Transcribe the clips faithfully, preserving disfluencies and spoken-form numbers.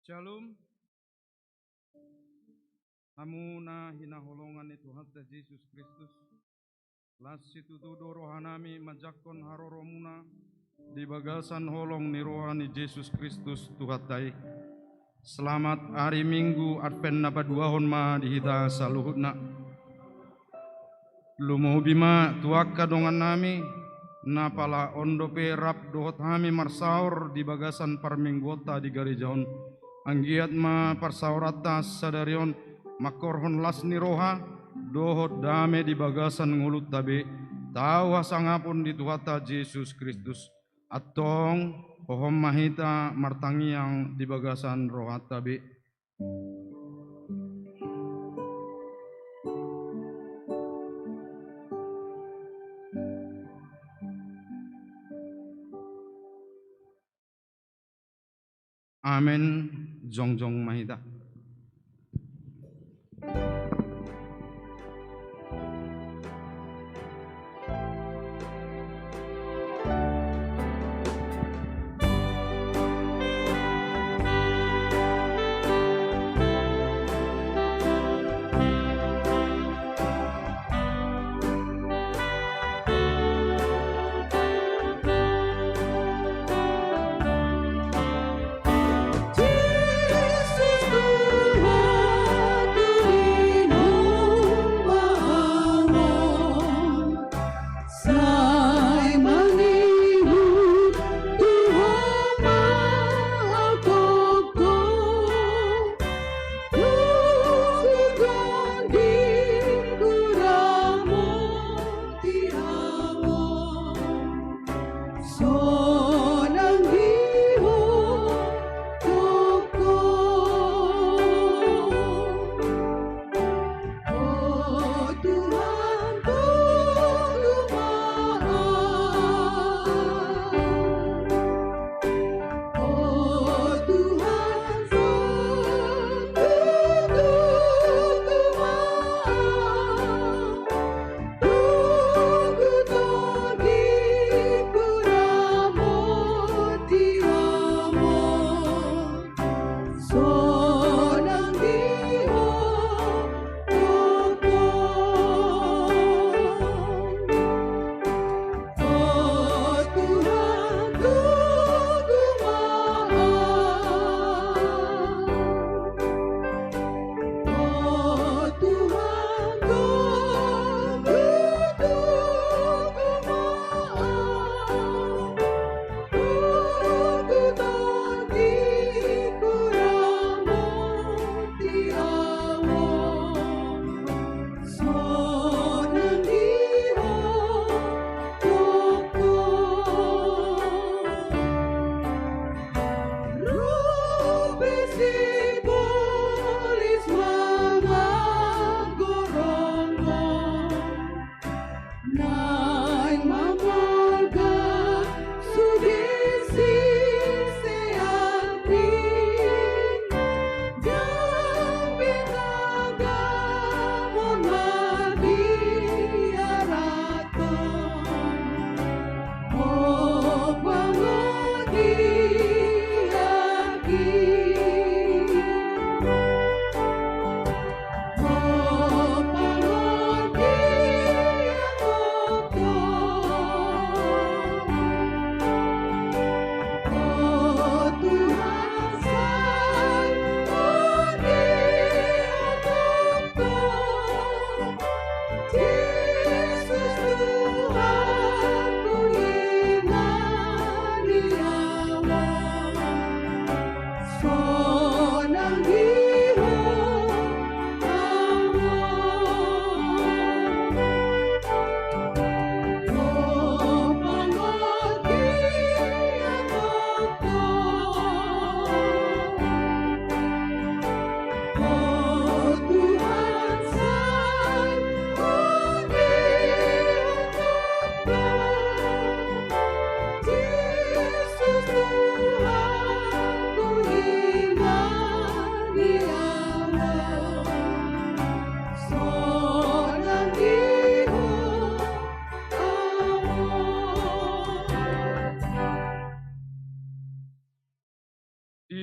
Shalom. Hamu na hinaholongan ni Tuhanta Jesus Kristus, las situtu do rohanami manjangkon haroromuna di bagasan holong ni roha ni Jesus Kristus Tuhanta i. Selamat ari Minggu Advent na paduahon ma di hita saluhutna. Lumobi ma tu angka dongannami, na pala on dope rap dohot hami marsaor di bagasan parmingguonta di gareja on. Anggiat ma parsaoranta sadari on mangkorhon las ni roha dohot dame di bagasan ngolunta be, tau hasangapon di Tuhanta Jesus Kristus. Antong, hohom ma hita martangiang di bagasan rohanta be. Amen. Jongjong ma hita.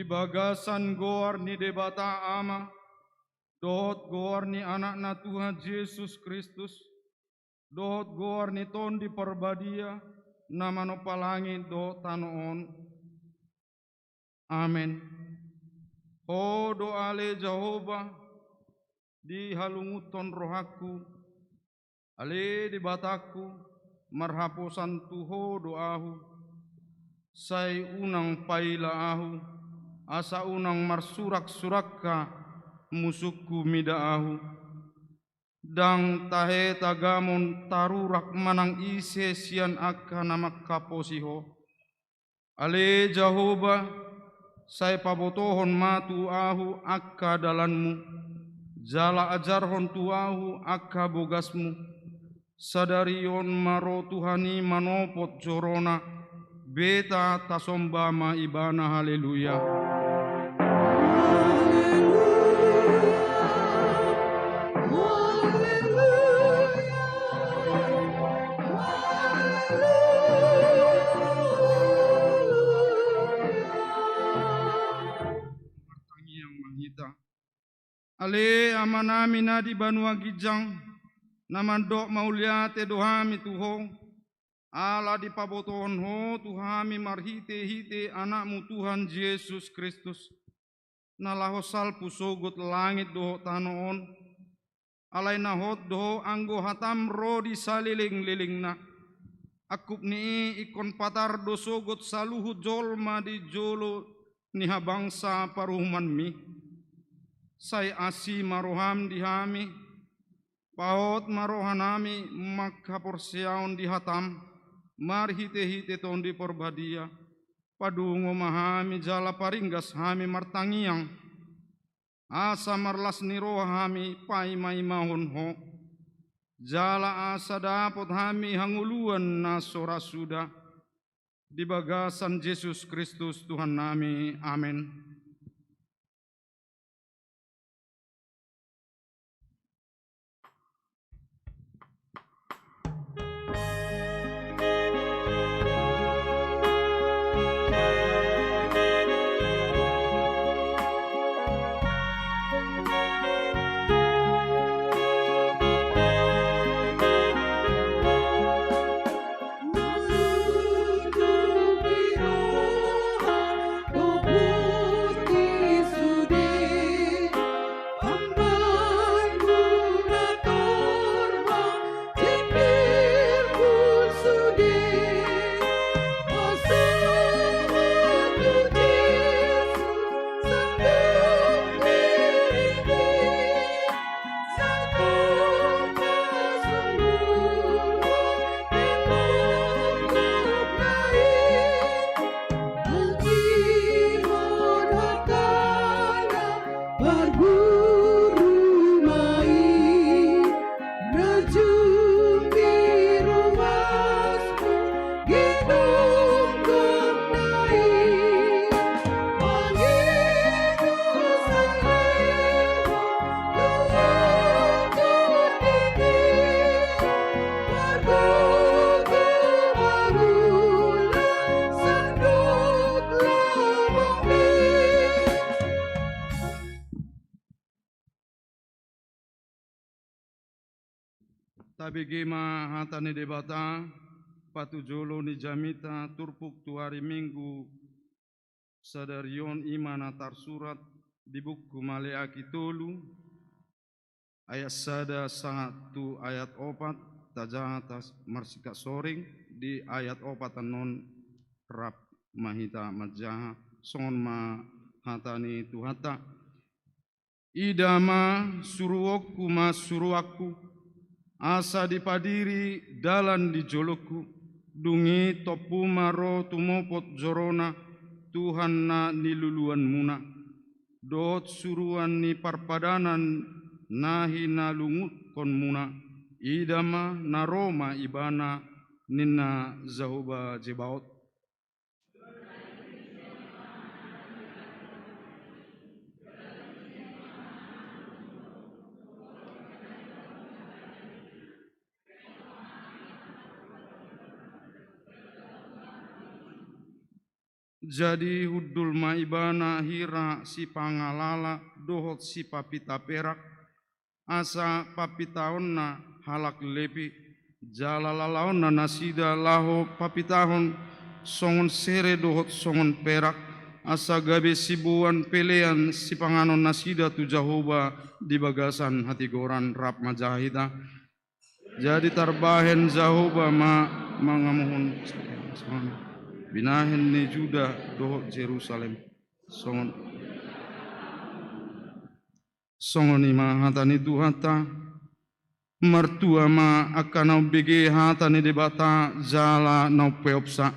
Bagasan goar ni Debata Ama, dohot goar ni Anakna Tuhan Jesus Kristus, dohot goar ni Tondi Parbadia, na manompa langit dohot tano on. Amen. Ho do ale Jahowa, dihalungunhon rohangku, ale Debatangku, marhaposan tu Ho do ahu. Sai unang paila ahu, asa unang marsurak-surakka musungku mida ahu. Ndang tahe tagamon tarurak manang ise sian angka na manghaposi Ho. Ale Jahowa, sai pabotohon ma tu ahu angka dalanmu, jala ajarhon tu ahu angka bogasmu. Sadari on ma ro Tuhan i manopot jorona, beta tasomba ma Ibana. Haleluya. Haleluya. Martangiang ma hita. Ale Amanami na di banua ginjang, na mandok mauliate do hami tu Ho, ala dipabotohon Ho tu hami marhite-hite Anakmu Tuhan Jesus Kristus, na laho salpu sogot langit dohot tano on. Alai na hot do Ho anggo hatam ro di saleleng-lelengna. Angkup ni i ingkon patar do sogot saluhut jolma di jolo ni habangsa paruhumanmi. Sai asi ma roham di hami, pahot ma rohanami manghaporseaon di hatam, marhite-hite Tondi Parbadia, padungo ma hami jala paringgas hami martangiang, asa marlas ni roha hami paima-imahon Ho, jala asa dapot hami hangoluan na so ra suda, di bagasan Jesus Kristus Tuhannami. Amen. Tabege ma hata ni Debata, patujolo ni jamita turpuk tu ari Minggu sadari on, i ma na tarsurat di buku Maleaki tolu, ayat sada sahat tu ayat opat, tajaha ta marsingkat soreng di ayat opat annon. Rap ma hita manjaha, songon ma hata ni Tuhanta. Ida ma, suruonku ma suruanku, asa dipadiri dalan di jolongku, dung i tompu ma ro tumopot jorona Tuhan na niluluanmuna, dohot suruan ni parpadanan na hinalungunhonmuna, ida ma na ro ma Ibana, ninna Jahowa Zebaot. Jadi hundul ma ibana hira sipangalala dohot sipapita perak, asa papitaonna halak Lepi, jala lalaonna nasida laho papitahon songon sere dohot songon perak, asa gabe siboan pelean sipanganon nasida tu Jahowa di bagasan hatigoran. Rap ma hita. Jadi tarbahen Jahowa ma mangamuhon binahen ni Juda dohot Jerusalem. Songon, songon i ma hata ni Tuhanta. Martua ma angka na umbege hata ni Debata jala na umpeopsa.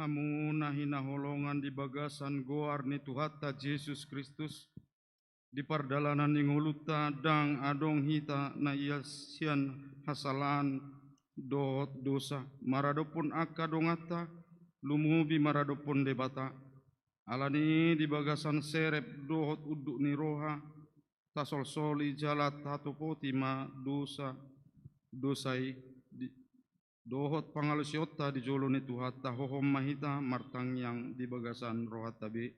Hamu na hinaholongan di bagasan goar ni Tuhanta Jesus Kristus, di pardalanan ni ngolunta ndang adong hita na ia sian hasalaan dohot dosa, maradophon angka donganta, lumobi maradophon Debata. Alani i di bagasan serep dohot unduk ni roha, tasolsoli jala tatopoti ma dosa, dosa i di, dohot pangalaosionta di jolo ni Tuhanta, hohom ma hita martangiang di bagasan rohanta be.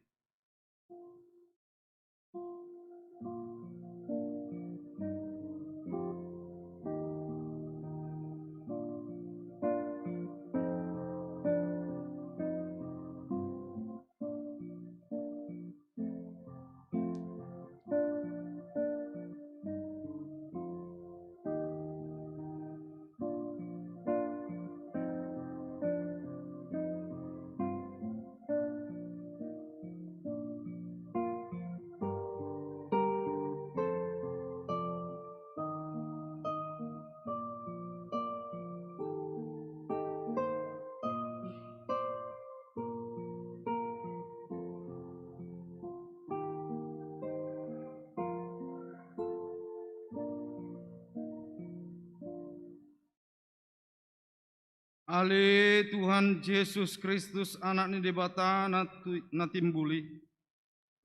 Ale Tuhan Jesus Kristus, Anak ni Debata na tu-, na timbul i,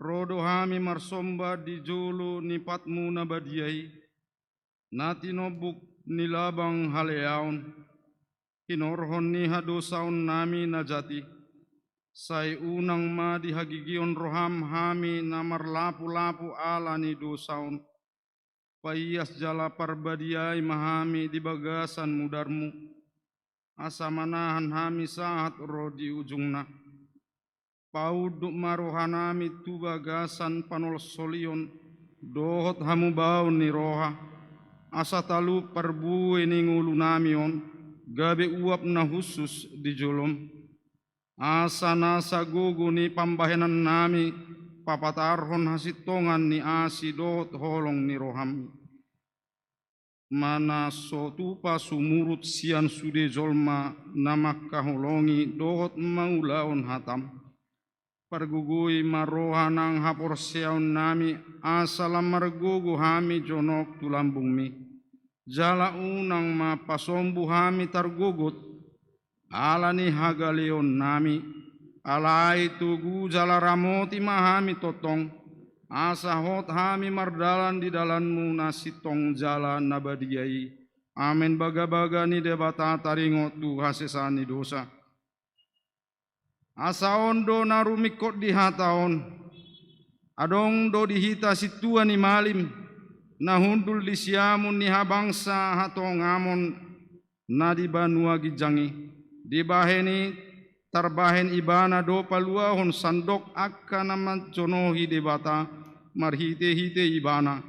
ro do hami marsomba di jolo ni patmu na badia i, na tinombuk ni labang haleaon, hinorhon ni hadosaonnami na jat i, sai unang ma dihagigion roham hami na marlapulapu ala ni dosa on, Paias jala parbadiai ma hami di bagasan mudarmu, asa manahan hami sahat ro di ujungna. Paunduk ma rohanami tu bagasan panolsolion dohot hamubaon ni roha, asa talup parbue ni ngolunami on gabe uap na hushus di jolom. Asa nasa gogo ni pambahenannami papatarhon hasintongan ni asi dohot holong ni roham. Manang so tupa sumurut sian sude jolma na mangkaholongi dohot mangulahon hatam. Pargogoi ma roha nang haporseaonnami, asa lam margogo hami jonok tu lambungmi. Jala unang ma pasombu hami targogot ala ni hagaleonnami, alai togu jala ramoti ma hami tongtong, asa hot hami mardalan di dalanmu na sintong jala na badia i. Amen. Bagabaga ni Debata taringot tu hasesaan ni dosa. Asa on do na rumingkot di hata on. Adong do di hita sintua ni malim, na hundul di siamun ni habangsa hatongamon na di banua ginjang i. Dibahen i tarbahen ibana do paluahon sandok angka na manjonohi Debata marhitehite ibana.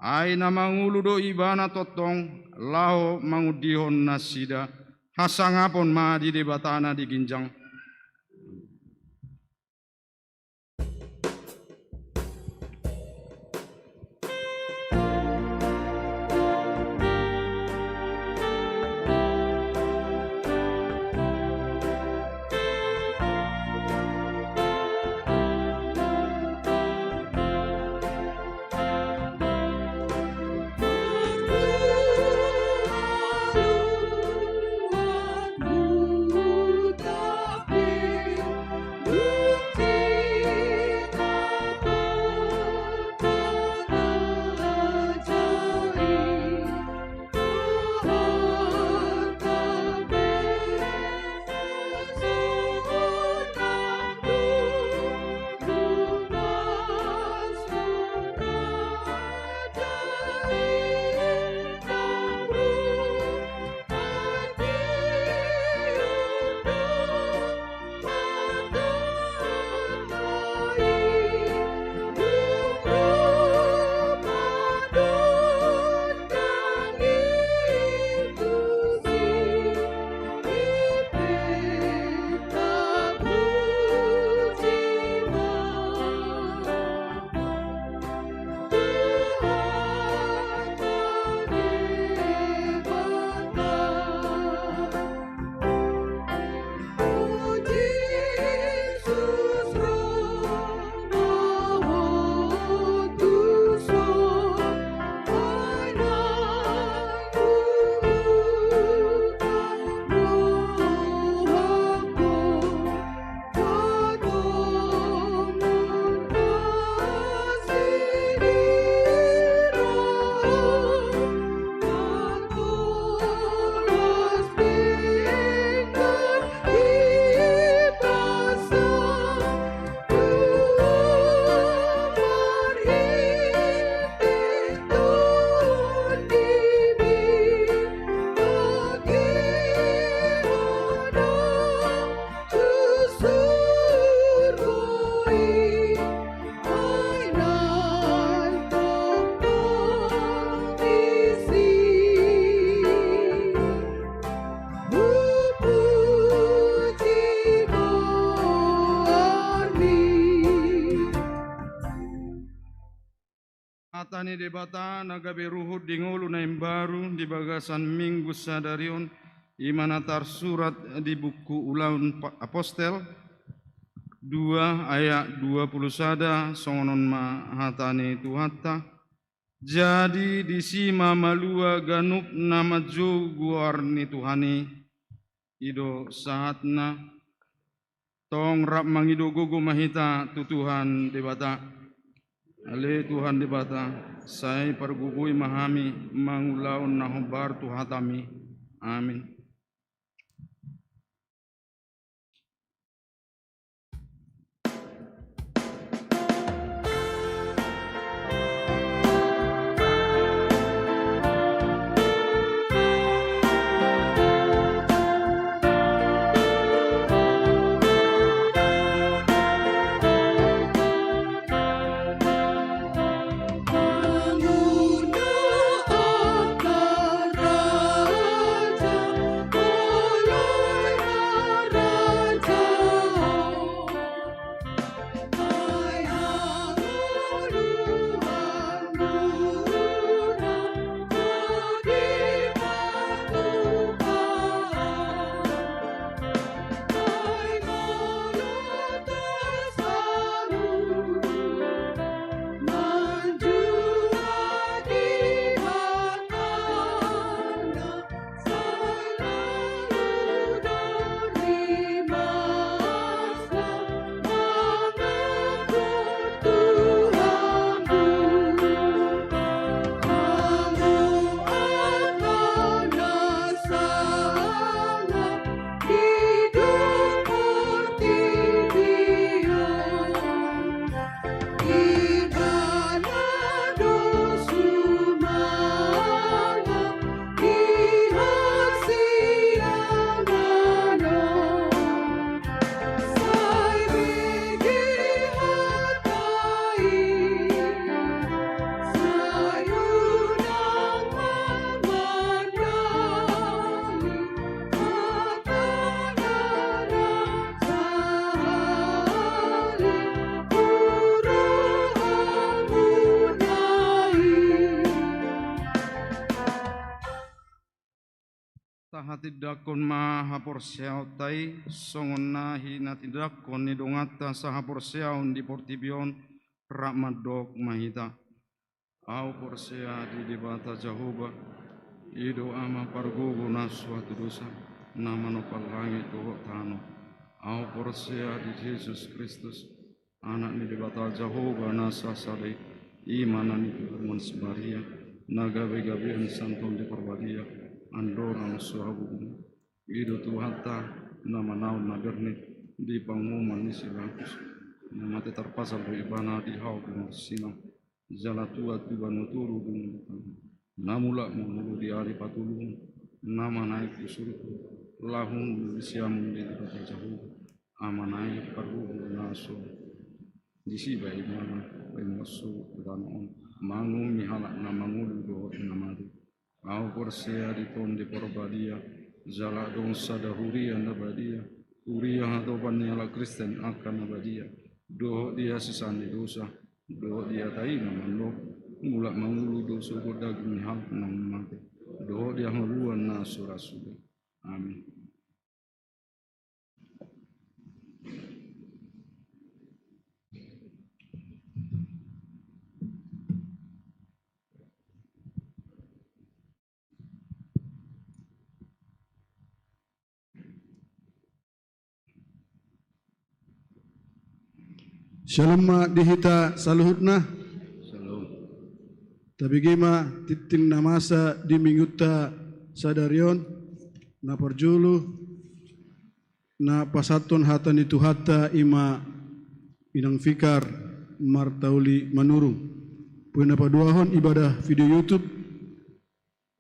Ai na mangolu do ibana tongtong laho mangondihon nasida. Hasangapon ma di Debata na di ginjang. Hata ni Debata na gabe ruhut di ngolu na imbaru di bagasan Minggu sadari on, i ma na tarsurat di buku Ulaon Pa-, Apostel, dua ayat dua pulu sada, songon on ma hata ni Tuhanta. Jadi disi ma malua ganup na manjou goar ni Tuhan i. I do sahatna. Tong rap mangido gogo ma hita tu Tuhan Debata. Ale Tuhan Debata, sai pargogoi ma hami mangulahon na hombar tu hataMi. Amin. Tindanghon ma haporseaonta i, songon na hinatindanghon ni donganta sahaporseaon di portibi on, rap mandok ma hita. Ahu porsea di Debata Jahowa, i do Ama pargogo na suatu dosa, na manompar langit dohot tano. Ahu porsea di Jesus Kristus, Anak ni Debata Jahowa na sasada i, i ma na nipatupaon si Maria, na gabegabean Santo Tondi Parbadia, andorang so habobungan. I do Tuhanta, na manaon na bernit di panguhuman ni si Pilatus, na mate tarpasal do ibana di hau pinarsinang, jala tua tu banua toru dung, na mulak mangolu di ari patoluhon, na manaek tu surgo, laho hundul di siamun ni Debata Jahowa, Amana i pargogo na so disiba ibana, paima so tu tano on, manguhumi halak na mangolu dohot na mate. Ahu porsea di Tondi Parbadia, jala adong sada huria na badia, huria hatopan ni halak Kristen angka na badia, dohot di hasesaan ni dosa, dohot di hata i na mandok, mulak mangolu do sogot daging ni halak na mate, dohot di hangoluan na so ra suda. Amin. Syalom ma di hita saluhutna. Syalom. Tabege ma tingting na masa di minggunta sadari on. Na parjolo, na pasahathon hata ni Tuhanta i ma Inang Fikar Martauli Manurung. Poin na paduahon, ibadah video YouTube.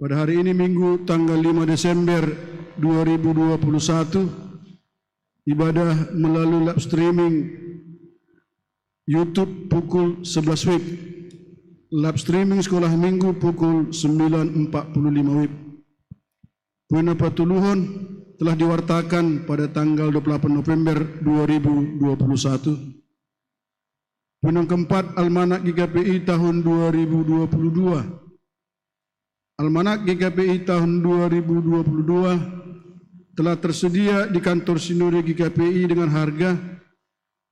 Pada hari ini, Minggu, tanggal lima Desember dua ribu dua puluh satu, ibadah melalui live streaming YouTube pukul sebelas WIB. Live streaming Sekolah Minggu pukul sembilan empat puluh lima WIB. Poin na patoluhon, telah diwartakan pada tanggal dua puluh delapan November dua ribu dua puluh satu. Poin yang keempat, Almanak G K P I tahun dua ribu dua puluh dua. Almanak G K P I tahun dua ribu dua puluh dua telah tersedia di kantor Sinode G K P I dengan harga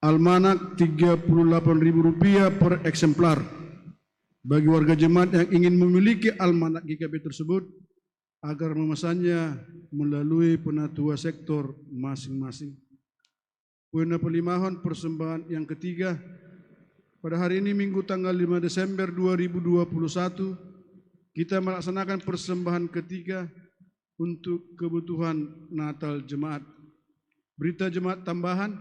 almanak tiga puluh delapan ribu rupiah per eksemplar. Bagi warga jemaat yang ingin memiliki almanak G K P I tersebut, agar memesannya melalui penatua sektor masing-masing. Poin na palimahon, persembahan yang ketiga. Pada hari ini, Minggu, tanggal lima Desember dua ribu dua puluh satu, kita melaksanakan persembahan ketiga untuk kebutuhan Natal jemaat. Berita jemaat tambahan.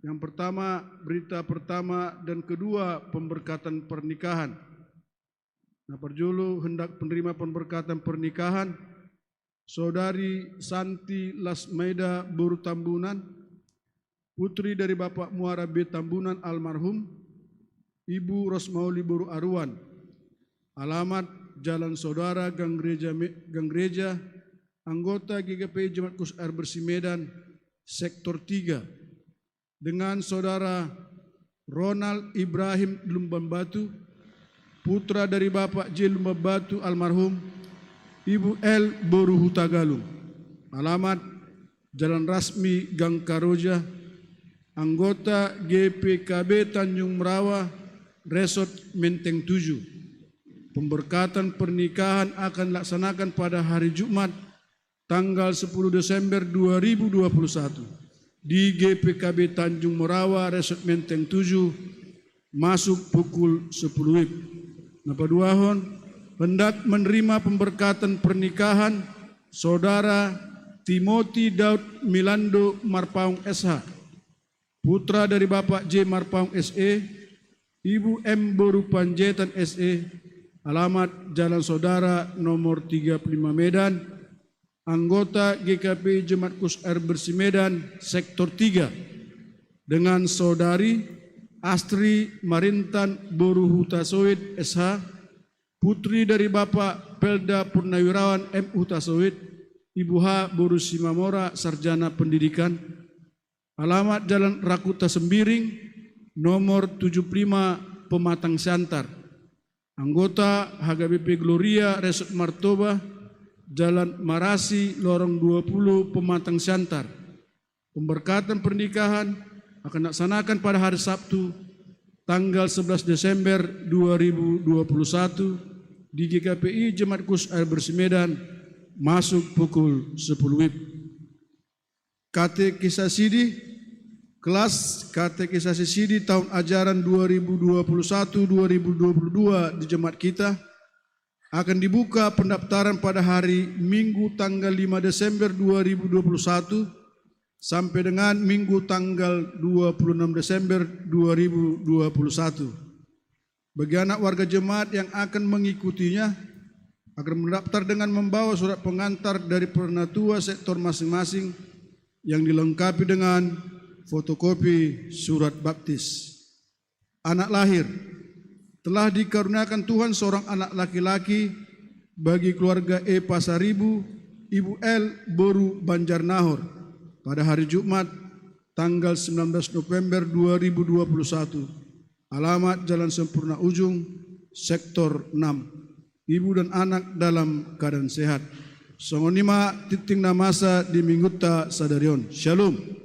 Yang pertama, berita pertama dan kedua, pemberkatan pernikahan. Na parjolo, hendak penerima pemberkatan pernikahan, Saudari Santi Lasmaida boru Tambunan, putri dari Bapak Muara B Tambunan almarhum, Ibu Rosmauli boru Aruan. Alamat, Jalan Saudara, Gang Gereja Me-, Gang Gereja, anggota G K P I Jemaat Khusus Air Bersih Medan, Sektor tiga. Dengan Saudara Ronald Ibrahim Lumban Batu, putra dari Bapak J Lumban Batu almarhum, Ibu L boru Hutagalung. Alamat, Jalan Rasmi Gang Karoja, anggota G P K B Tanjung Merawa, Resort Menteng tujuh. Pemberkatan pernikahan akan dilaksanakan pada hari Jumat, tanggal sepuluh Desember dua ribu dua puluh satu, di G P K B Tanjung Merawa, Resort Menteng tujuh, masuk pukul sepuluh WIB. Na paduahon, hendak menerima pemberkatan pernikahan Saudara Timothy Daud Milando Marpaung S H, putra dari Bapak J Marpaung S E, Ibu M boru Panjaitan S E, alamat Jalan Saudara nomor tiga puluh lima Medan, anggota G K P I Jemaat Khusus Air Bersih Medan, Sektor tiga, dengan Saudari Astri Marintan boru Hutasoit S H, putri dari Bapak Pelda Purnawirawan M Hutasoit, Ibu H boru Simamora, sarjana pendidikan. Alamat Jalan Rakuta Sembiring, nomor tujuh puluh lima, Pematang Siantar. Anggota H K B P Gloria Resort Martoba, Jalan Marasi, lorong dua puluh, Pematang Siantar. Pemberkatan pernikahan akan dilaksanakan pada hari Sabtu, tanggal sebelas Desember dua ribu dua puluh satu, di G K P I Jemaat Khusus Air Bersih Medan, masuk pukul sepuluh W I B. Katekisasi di kelas katekisasi sidi tahun ajaran dua ribu dua puluh satu dua ribu dua puluh dua di jemaat kita akan dibuka pendaftaran pada hari Minggu tanggal lima Desember dua ribu dua puluh satu sampai dengan Minggu tanggal dua puluh enam Desember dua ribu dua puluh satu. Bagi anak warga jemaat yang akan mengikutinya, akan mendaftar dengan membawa surat pengantar dari penatua sektor masing-masing yang dilengkapi dengan fotokopi surat baptis. Anak lahir. Telah dikaruniakan Tuhan seorang anak laki-laki bagi keluarga E Pasaribu, Ibu L, Boru Banjarnahor, pada hari Jumat, tanggal sembilan belas November dua ribu dua puluh satu. Alamat Jalan Sempurna Ujung, Sektor enam. Ibu dan anak dalam keadaan sehat. Songon i ma tingting na masa di minggunta sadari on. Syalom.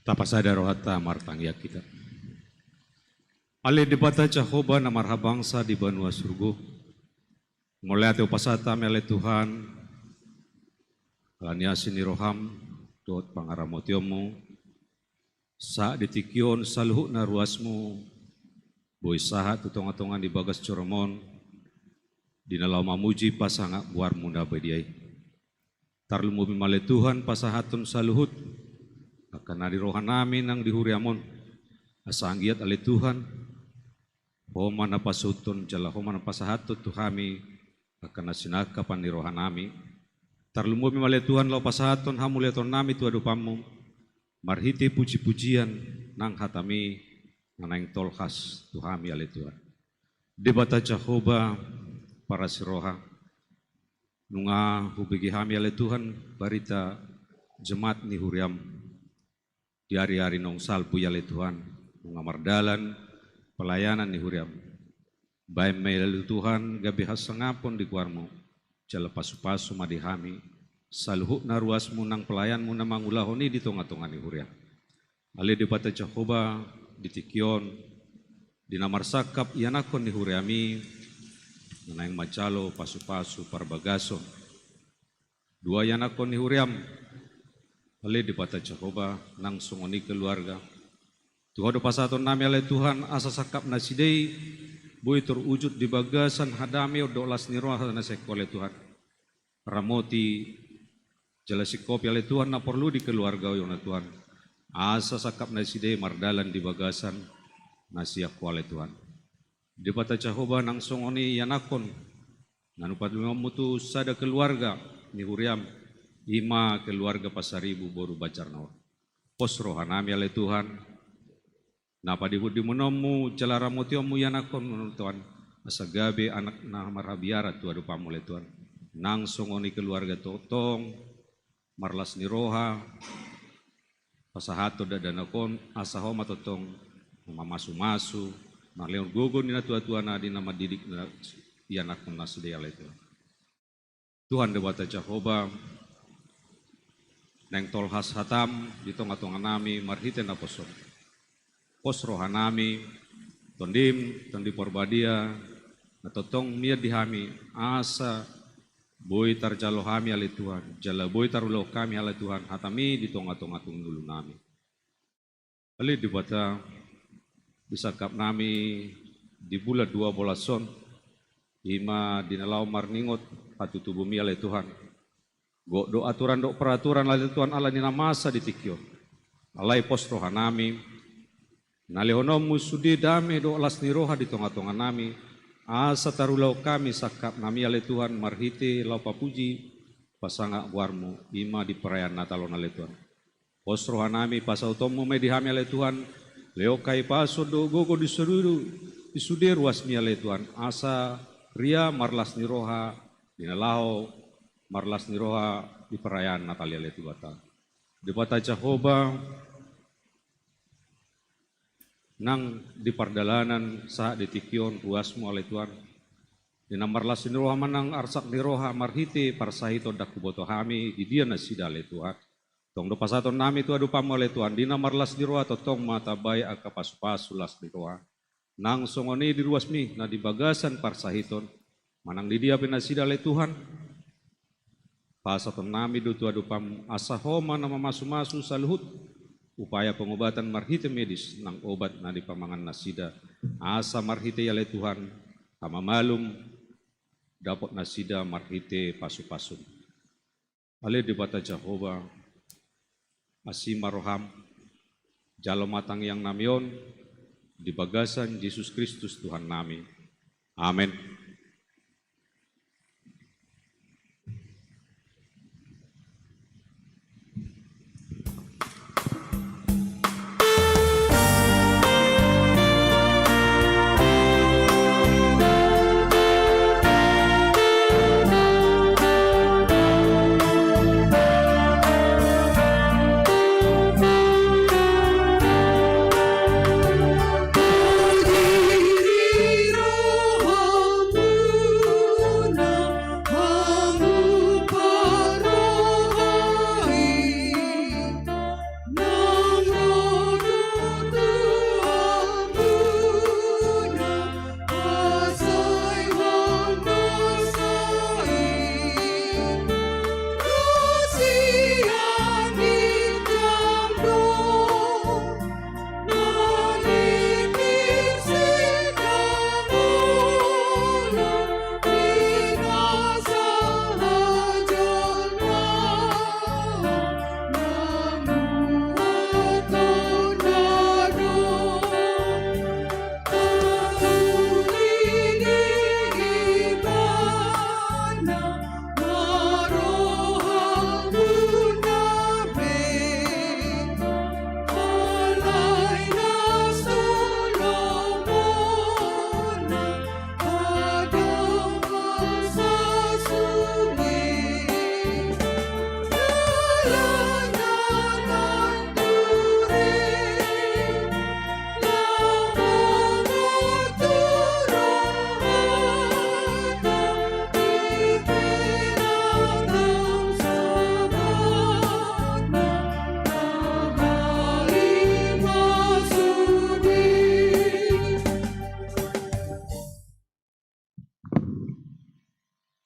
Tapasada rohanta, martangiang hita. Ale Debata Jahowa na marhabangsa di banua surgo, mauliate hupasahat hami ale Tuhan, ala ni asi ni roham dohot pangaramotionmu, sahat di tingki on saluhutna ruasmu boi sahat tu tonga-tonga ni bagas joromu on, di na laho mamuji pasangap goarmu na badia i. Tarlumobi ma ale Tuhan pasahathon saluhut angka na di rohanami nang di huriam on, asa anggiat ale Tuhan, Ho ma na pasuhuthon jala Ho ma na pasahathon tu hami angka na sinangkapan ni rohanami. Tarlumobi ma ale Tuhan laho pasahathon hamuliatonnami tu adopanmu marhite puji-pujian nang hatami na naeng tolhas tu hami ale Tuhan. Debata Jahowa parasi roha, nunga hubege hami ale Tuhan barita jemaat ni huriam. Di ari-ari naung salpu i ale Tuhan, nunga mardalan pelayanan ni huriam. Baen ma i ale Tuhan gabe hasangapon di goarmu, jala pasu-pasu ma di hami saluhutna ruasmu nang pelayanmu na mangulahon i di tonga-tonga ni huriam. Ale Debata Jahowa, di tingki on, di na marsangkap ianakhon ni huriam i, na naeng manjalo pasu-pasu parbagason. Dua ianakhon ni huriam, ale Debata Jahowa, nang songon i keluarga. Tu Ho do pasahatonnami ale Tuhan asa sangkap nasida i boi terwujud di bagasan hadameon dohot las ni roha na sian Ho ale Tuhan. Ramoti jala singkopi ale Tuhan na porlu di keluarga on ale Tuhan. Asa sangkap nasida i mardalan di bagasan na sian Ho ale Tuhan. Debata Jahowa, nang songon i ianakhon na numpajonmu tu sada keluarga ni huriam, i ma keluarga Pasaribu boru Banjarnahor. Pos rohanami ale Tuhan, na padihut-dihutonmu jala ramotionmu ianakhon ale Tuhan, asa gabe anak na marhabiaran tu adopanmu ale Tuhan. Nang songon i keluarga tongtong marlas ni roha, pasahathon dakdanak on, asa Ho ma tongtong na mamasu-masu, na lehon gogo ni natua-tua na di na mandidik na ianakhon nasida i ale Tuhan. Tuhan Debata Jahowa, naeng tolhas hatam di tonga-tonganami marhite na pos on. Pos rohanami, Tondim, Tondi Porbadia, na tongtong mian di hami, asa boi tarjalo hami ale Tuhan, jala boi tarulahon hami ale Tuhan, hatami di tonga-tonga ni ngolunami. Ale Debata, di sangkapnami di bulan dua bolas on, i ma di na laho marningot hatutubumi ale Tuhan. Gok do aturan dohot peraturan ale Tuhan ala ni na masa di tingki on. Alai pos rohanami, na lehononmu sude dame dohot las ni roha di tonga-tonganami, asa tarulahon hami sangkapnami ale Tuhan marhite laho papuji pasangap goarmu, i ma di perayaan Natal on ale Tuhan. Pos rohanami, pasautonmu ma i di hami ale Tuhan, Lehon hahipason dohot gogo di sude, di sude ruasmi ale Tuhan, asa ria marlas ni roha di na laho marlas ni roha di perayaan Natal i ale Tuhanta. Debata Jahowa, nang di pardalanan sahat di tingki on ruasmu ale Tuhan, di na marlas ni roha manang arsak ni roha marhite parsahiton ndang huboto hami di dia nasida ale Tuhan. Tong do pasahatonnami tu adopanmu ale Tuhan, di na marlas ni roha tongtong ma tabahen angka pasupasu las ni roha. Nang songon i di ruasmi na di bagasan parsahiton, manang di dia pe nasida ale Tuhan, pasahatonnami do tu adopanmu, asa Ho ma na mamasumasu saluhut upaya pengobatan marhite medis nang obat na dipamangan nasida, asa marhite i ale Tuhan, hamamalum dapot nasida marhite pasupasum. Ale Debata Jahowa, asi ma roham, jalo ma tangiangnami on di bagasan Jesus Kristus Tuhannami. Amen.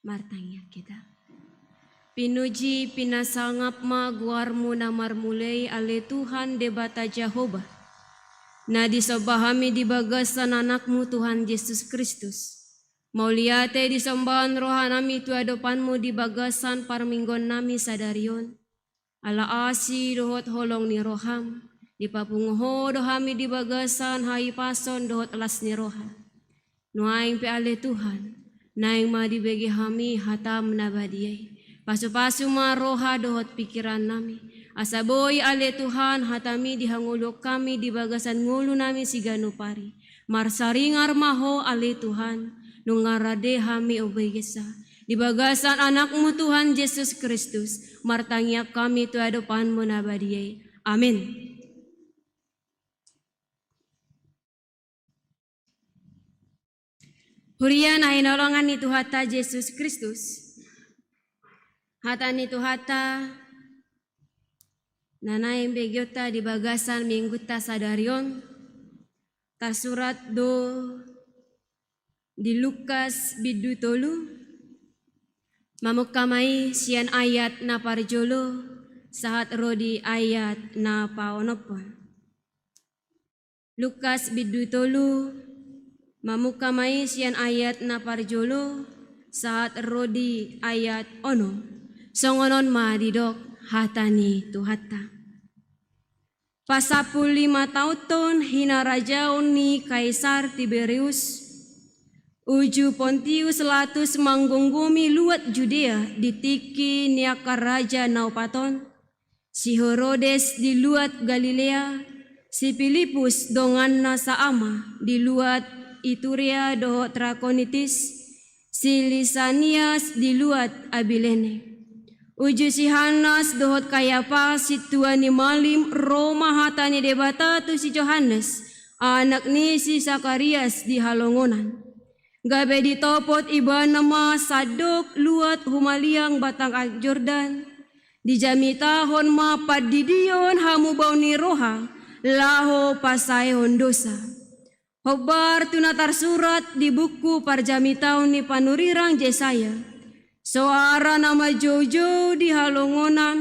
Martangiang hita. Pinuji, pinasangap ma goarmu na marmula i, ale Tuhan Debata Jahowa, na disomba hami di bagasan Anakmu Tuhan Jesus Kristus. Mauliate disombahon rohanami tu adopanmu di bagasan parmingguonnami sadari on. Ala asi dohot holong ni roham, dipapungu Ho do hami di bagasan hahipason dohot las ni roha. Nuaeng pe ale Tuhan, naeng ma dibege hami hatam na badia i. Pasupasu ma roha dohot pingkirannami, asa boi ale Tuhan hatami dihangoluhon hami di bagasan ngolunami siganup ari. Marsaringar ma Ho ale Tuhan, nunga rade hami umbegesna. Di bagasan Anakmu Tuhan Jesus Kristus, martangiang hami tu adopanmu na badia i. Amen. Huria na hinaholongan ni Tuhanta Jesus Kristus, hata ni Tuhanta na naeng begeonta di bagasan minggunta sadari on, tarsurat do di Lukas bindu tolu, mamungka ma i sian ayat na parjolo sahat ro di ayat na paonomhon. Lukas bindu tolu, mamungka ma i sian ayat na parjolo sahat ro di ayat onom. Songon on ma didok hata ni Tuhanta. Pasampulu lima taonhon hinarajaon ni Kaisar Tiberius, uju Pontius Latus manggomgomi luat Judea di tingki ni angka raja na opat on, si Herodes di luat Galilea, Si Pilippus donganna saama di luat Iturea dohot Trakonitis, si Lisanias di luat Abilene. Uju si Hannas dohot Kayapas sintua ni malim ro ma hata ni Debata tu si Johannes, anak ni si Sakarias di halongonan. Gabe ditopot ibana ma sandok luat humaliang batang Jordan. Dijamitahon ma pandidion hamubaon ni roha, laho pasaehon dosa. Hombar tu na tarsurat di buku parjamitaon ni panurirang Jesaya. Soara na manjoujou di halongonan,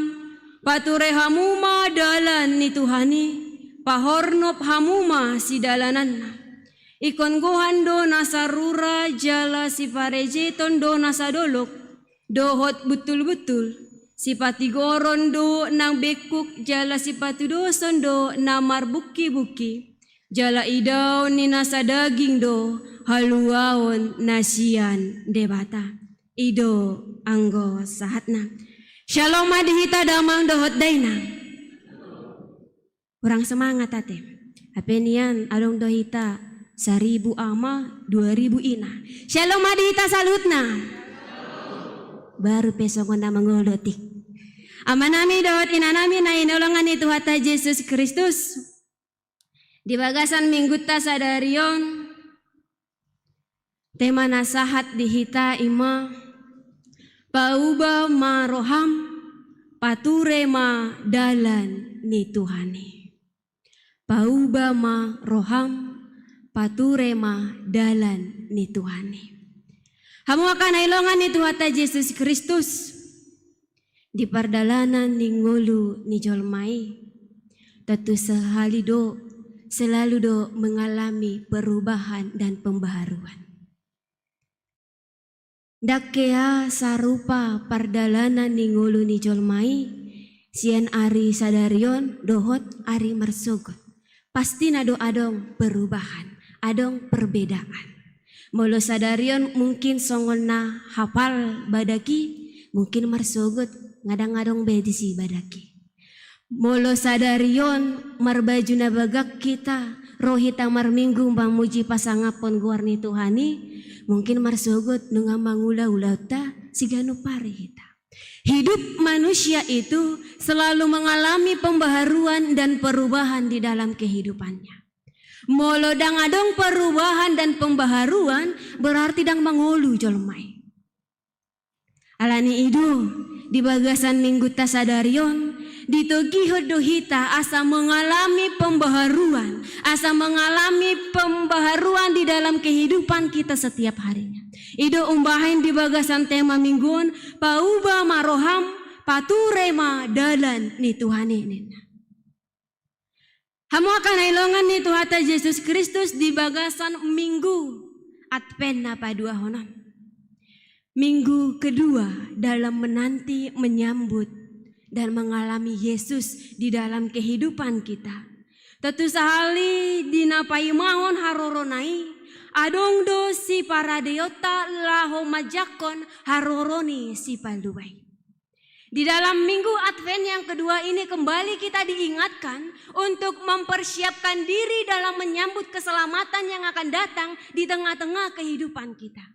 pature hamu ma dalan ni Tuhan i, pahornop hamu ma sidalananna. Ingkon gohan do na sarura jala siparejeton do na sadolok, dohot buntulbuntul, sipatigoron do nang bengkuk jala sipatudoson do na marbungkibungki, jala idaon ni na sadaging do haluaon na sian Debata. I do anggo sahatna. Syalom ma di hita damang dohot dainang. Kurang semangat ate. Hape nian adong do hita saribu ama, dua ribu ina. Syalom ma di hita saluhutna. Baru pe songon na mangolu otik. Amanami dohot inanami na hinaholongan ni Tuhanta Jesus Kristus. Di bagasan minggunta sadari on, tema na sahat di hita i ma, pauba ma roham, pature ma dalan ni Tuhan i. Pauba ma roham, pature ma dalan ni Tuhan i. Hamu angka na hinaholongan ni Tuhanta Jesus Kristus, di pardalanan ni ngolu ni jolma i, tontu sahali do, selalu do mengalami perubahan dan pembaharuan. Ndang hea sarupa pardalanan ni ngolu ni jolma i, sian ari sadari on dohot ari marsogot. Pasti na do adong perubahan, adong perbedaan. Molo sadari on mungkin songon na hapal badak i, mungkin marsogot nga ndang adong be disi badak i. Molo sadari on marbaju na bagak hita, ro hita marminggu mamuji pasangaphon goar ni Tuhan i, mungkin marsogot nunga mangula ulaonta siganup ari hita. Hidup manusia itu selalu mengalami pembaharuan dan perubahan di dalam kehidupannya. Molo ndang adong perubahan dan pembaharuan, berarti ndang mangolu jolma i. Alani i do, di bagasan minggunta sadari on, ditogihon do hita asa mengalami pembaharuan, asa mengalami pembaharuan di dalam kehidupan kita setiap harinya. I do umbahen di bagasan tema minggu on, pauba ma roham, pature ma dalan ni Tuhan i ninna. Hamu angka na hinaholongan ni Tuhanta Jesus Kristus, di bagasan minggu Advent na paduahon on. Minggu kedua dalam menanti, menyambut, dan mengalami Yesus di dalam kehidupan kita. Tontu sahali di na paimahon harorona i, adong do siparadeonta laho manjangkon haroro ni Sipalua i. Di dalam minggu Advent yang kedua ini kembali kita diingatkan untuk mempersiapkan diri dalam menyambut keselamatan yang akan datang di tengah-tengah kehidupan kita.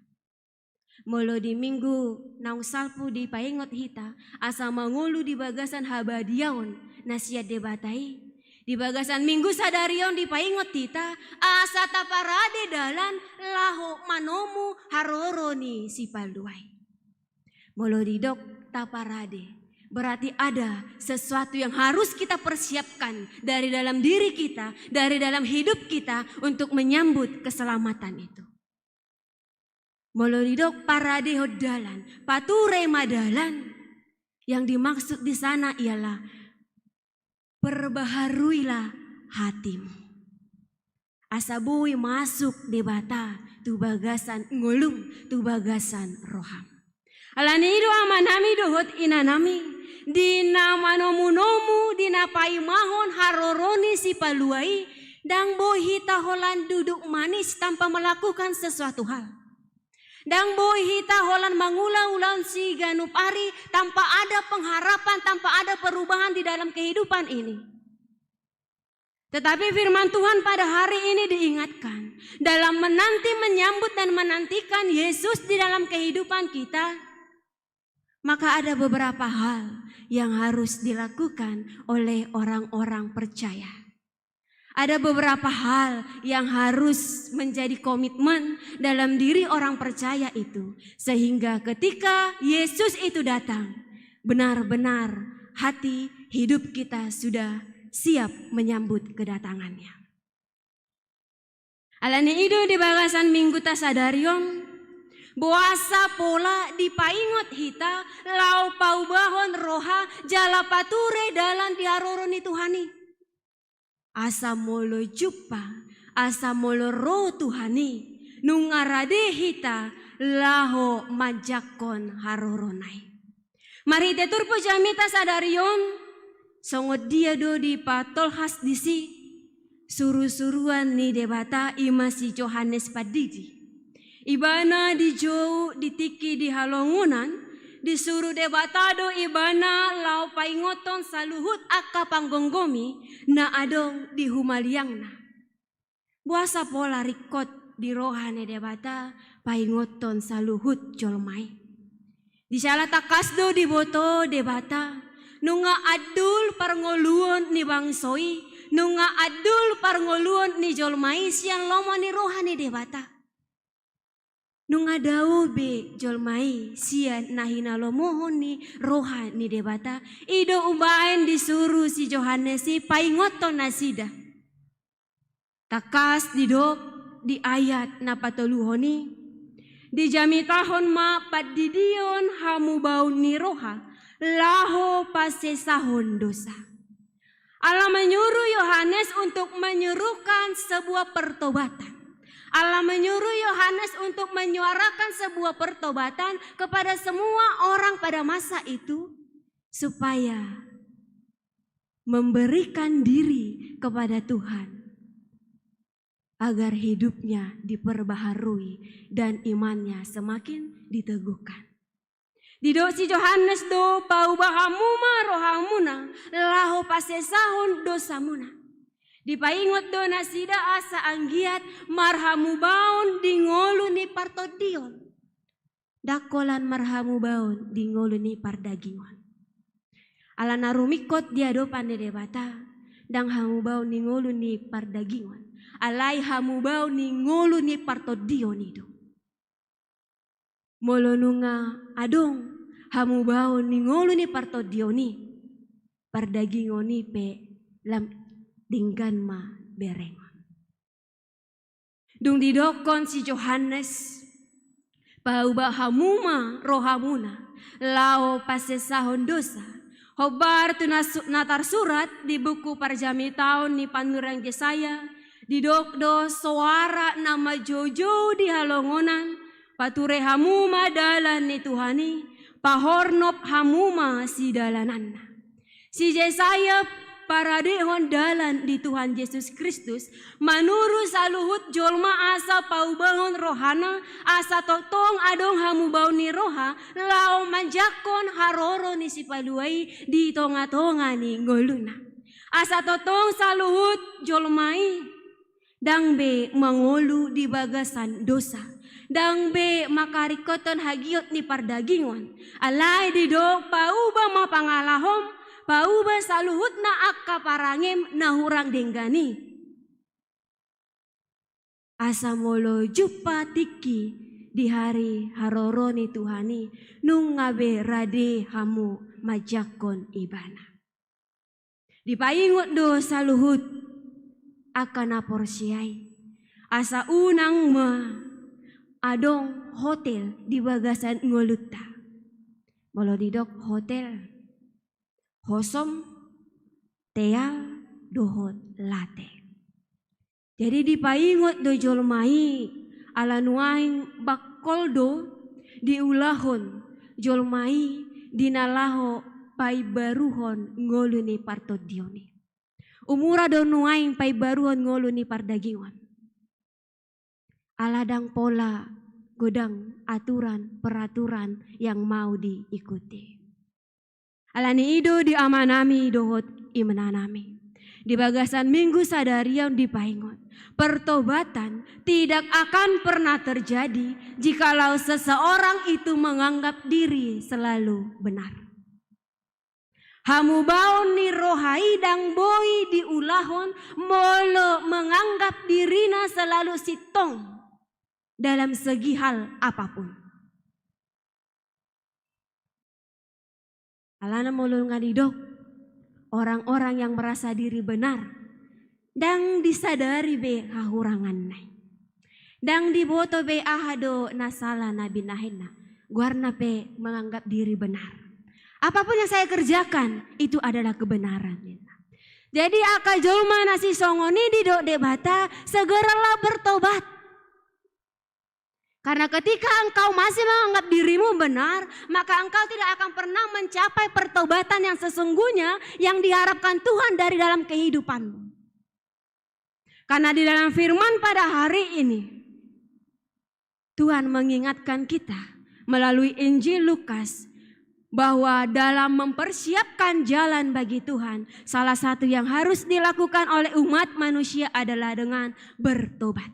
Molo di minggu naung salpu dipaingot hita, asa mangolu di bagasan habadiaon na sian Debata i. Di bagasan minggu sadari on dipaingot hita, asa taparade dalan laho manomu haroro ni Sipalua i. Molo didok taparade, berarti ada sesuatu yang harus kita persiapkan dari dalam diri kita, dari dalam hidup kita untuk menyambut keselamatan itu. Molo didok paradehon dalan, pature ma dalan, yang dimaksud di sana ialah perbaharuilah hatimu. Asa boi masuk Debata tu bagasan ngolum, tu bagasan roham. Alani i do amanami dohot inanami, di na manomunomu, di na paimahon haroro ni Sipalua i, ndang boi hita holan duduk manis tanpa melakukan sesuatu hal. Ndang boi hita holan mangula ulaon siganup ari tanpa ada pengharapan, tanpa ada perubahan di dalam kehidupan ini. Tetapi firman Tuhan pada hari ini diingatkan, dalam menanti, menyambut, dan menantikan Yesus di dalam kehidupan kita, maka ada beberapa hal yang harus dilakukan oleh orang-orang percaya. Ada beberapa hal yang harus menjadi komitmen dalam diri orang percaya itu, sehingga ketika Yesus itu datang, benar-benar hati hidup kita sudah siap menyambut kedatangannya. Alani i do di bagasan Mingguta sadari on, boasa pola dipaingot hita laho paubahon roha jala pature dalan di haroro ni Tuhan i. Asa molo jumpa, asa molo ro Tuhan i, nunga rade hita laho manjangkon harorona i. Marhite turpuk jamita sadari on, songon dia do dipatolhas disi surusuruan ni Debata, i ma si Johannes Pandidi. Ibana dijou di tingki di halongonan, disuru Debata do ibana laho paingothon saluhut angka panggomgomi na adong di humaliangna. Boasa pola ringkot di roha ni Debata paingothon saluhut jolma i? Di siala tangkas do diboto Debata, nunga andul parngoluon ni bangso i, nunga andul parngoluon ni jolma i sian lomo ni roha ni Debata. Nunga dao be jolma i sian na hinalomohon ni roha ni Debata, i do umbahen disuru si Johannes i paingothon nasida. Tangkas didok di ayat na patoluhon i, dijamitahon ma pandidion hamubaon ni roha laho pasesahon dosa. Allah menyuruh Yohanes untuk menyuruhkan sebuah pertobatan. Allah menyuruh Yohanes untuk menyuarakan sebuah pertobatan kepada semua orang pada masa itu, supaya memberikan diri kepada Tuhan, agar hidupnya diperbaharui dan imannya semakin diteguhkan. Didok si Johannes do, pauba hamu ma rohamuna laho pasesahon dosamuna. Dipaingot do nasida asa anggiat marhamubaon di ngolu ni partondion. Ndang holan marhamubaon di ngolu ni pardagingon. Ala na rumingkot di adopan ni Debata, ndang hamubaon ni ngolu ni pardagingon, alai hamubaon ni ngolu ni partondion i do. Molo nunga adong hamubaon ni ngolu ni partondion i, pardagingon i pe lam denggan ma berengon. Dung didokkon si Johannes, pauba hamu ma rohamuna laho pasesahon dosa, hombar tu na su-, na tarsurat di buku parjamitaon ni panurirang Jesaya, didok do soara na manjoujou di halongonan, pature hamu ma dalan ni Tuhan i, pahornop hamu ma sidalananna. Si Jesaya paradehon dalan di Tuhan Jesus Kristus, manuru saluhut jolma asa paubahon rohana, asa tongtong adong hamubaon ni roha, laho manjangkon haroro ni Sipalua i di tongatonga ni ngoluna. Asa tongtong saluhut jolma i ndang be mangolu di bagasan dosa, ndang be mangkaringkothon hagiot ni pardagingon, alai didok pauba ma pangalahom, pauba saluhutna angka parangem na hurang denggan i. Asa molo jumpa tingki di hari haroro ni Tuhan i, nunga be rade hamu manjangkon Ibana. Dipaingot do saluhut angka na porsea i, asa unang ma adong hotel di bagasan ngolunta. Molo didok hotel, hosom, teal, dohot late. Jadi dipaingot do jolma i, ala nuaeng bangkol do diulahon jolma i di na laho paimbaruhon ngolu ni partondion i. Umura do nuaeng paimbaruhon ngolu ni pardagingon. Ala ndang pola godang aturan, peraturan yang mau diikuti. Alani i do di amanami dohot inanami, Di bagasan Minggu sadari on dipaingot, pertobatan tidak akan pernah terjadi jikalau seseorang itu menganggap diri selalu benar. Hamubaon ni roha i ndang boi diulahon molo menganggap dirina selalu sintong dalam segi hal apapun. Alana molo nunga didok, orang-orang yang merasa diri benar, ndang disadari be hahuranganna i. Ndang diboto be aha do na sala na binahenna, goarna pe menganggap diri benar. Apapun yang saya kerjakan, itu adalah kebenaran, ninna. Jadi angka jolma na sisongon i didok Debata, segeralah bertobat. Karena ketika engkau masih menganggap dirimu benar, maka engkau tidak akan pernah mencapai pertobatan yang sesungguhnya yang diharapkan Tuhan dari dalam kehidupanmu. Karena di dalam firman pada hari ini, Tuhan mengingatkan kita melalui Injil Lukas bahwa dalam mempersiapkan jalan bagi Tuhan, salah satu yang harus dilakukan oleh umat manusia adalah dengan bertobat.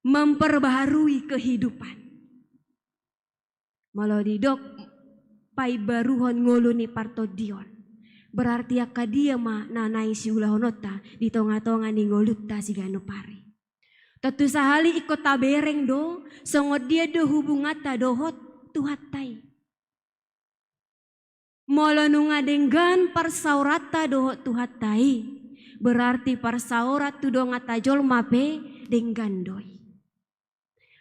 Memperbaharui kehidupan. Molo didok paimbaruhon ngolu ni partondion, berarti angka dia ma na naeng siulahononta di tonga-tonga ni ngolunta siganup ari. Tontu sahali ingkon tabereng do, songon dia do hubunganta dohot Tuhanta i. Molo nunga denggan parsaoranta dohot Tuhanta i, berarti parsaoran tu donganta jolma pe denggan do i.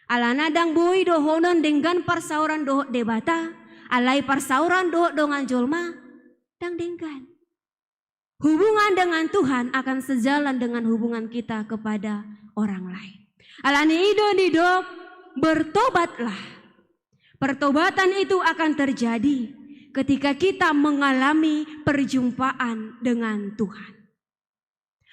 Alana ndang boi dohonon denggan parsaoran dohot Debata, alai parsaoran dohot dongan jolma ndang denggan. Hubungan dengan Tuhan akan sejalan dengan hubungan kita kepada orang lain. Alani i do didok, bertobatlah. Pertobatan itu akan terjadi ketika kita mengalami perjumpaan dengan Tuhan.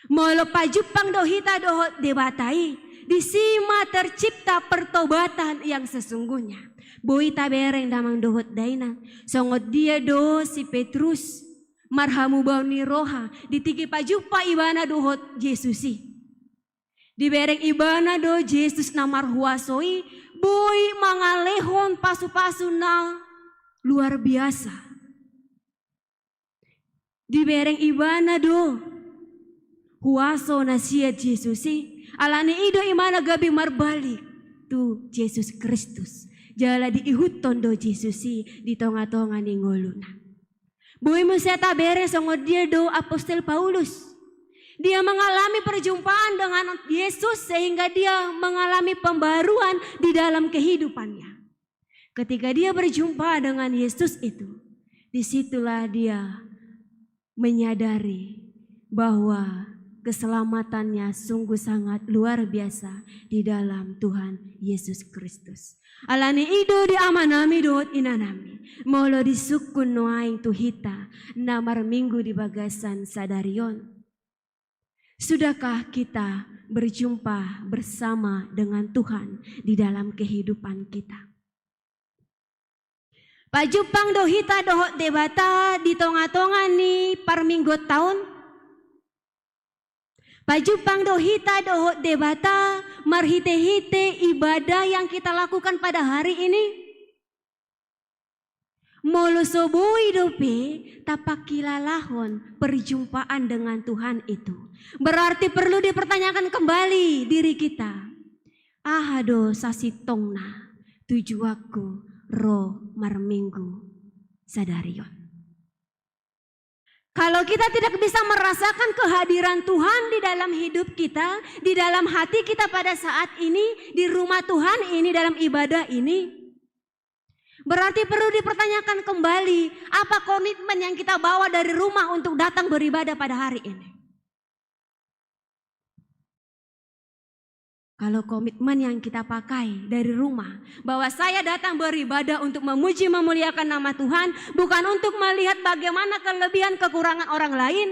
Molo pajumpang do hita dohot Debata i, disi ma tercipta pertobatan yang sesungguhnya. Boi tabereng damang dohot dainang, songon dia do si Petrus marhamubaon ni roha di tingki pajumpa ibana dohot Jesus i. Dibereng ibana do Jesus na marhuaso i, boi mangalehon pasu-pasu na luar biasa. Dibereng ibana do huaso na sian Jesus i, alani i do ibana gabe marbalik tu Jesus Kristus. Jala diihuthon do Jesus i di tonga-tonga ni ngoluna. Boi muse tabereng songon dia do Apostel Paulus. Dia mengalami perjumpaan dengan Yesus sehingga dia mengalami pembaruan di dalam kehidupannya. Ketika dia berjumpa dengan Yesus itu, disitulah dia menyadari bahwa keselamatannya sungguh sangat luar biasa di dalam Tuhan Yesus Kristus. Alani i do di amanami dohot inanami, molo disungkun nuaeng tu hita na marminggu di bagasan sadari on. Sudahkah kita berjumpa bersama dengan Tuhan di dalam kehidupan kita? Pajumpang do hita dohot Debata di tonga-tonga ni parmingguonta on? Pajumpang do hita dohot Debata marhite-hite ibadah yang kita lakukan pada hari ini? Molo so boi dope tapangkilalahon perjumpaan dengan Tuhan itu, berarti perlu dipertanyakan kembali diri kita. Aha do sasintongna tujuanku ro marminggu sadari on? Kalau kita tidak bisa merasakan kehadiran Tuhan di dalam hidup kita, di dalam hati kita pada saat ini, di rumah Tuhan ini, dalam ibadah ini, berarti perlu dipertanyakan kembali, apa komitmen yang kita bawa dari rumah untuk datang beribadah pada hari ini? Kalau komitmen yang kita pakai dari rumah, bahwa saya datang beribadah untuk memuji memuliakan nama Tuhan, bukan untuk melihat bagaimana kelebihan kekurangan orang lain,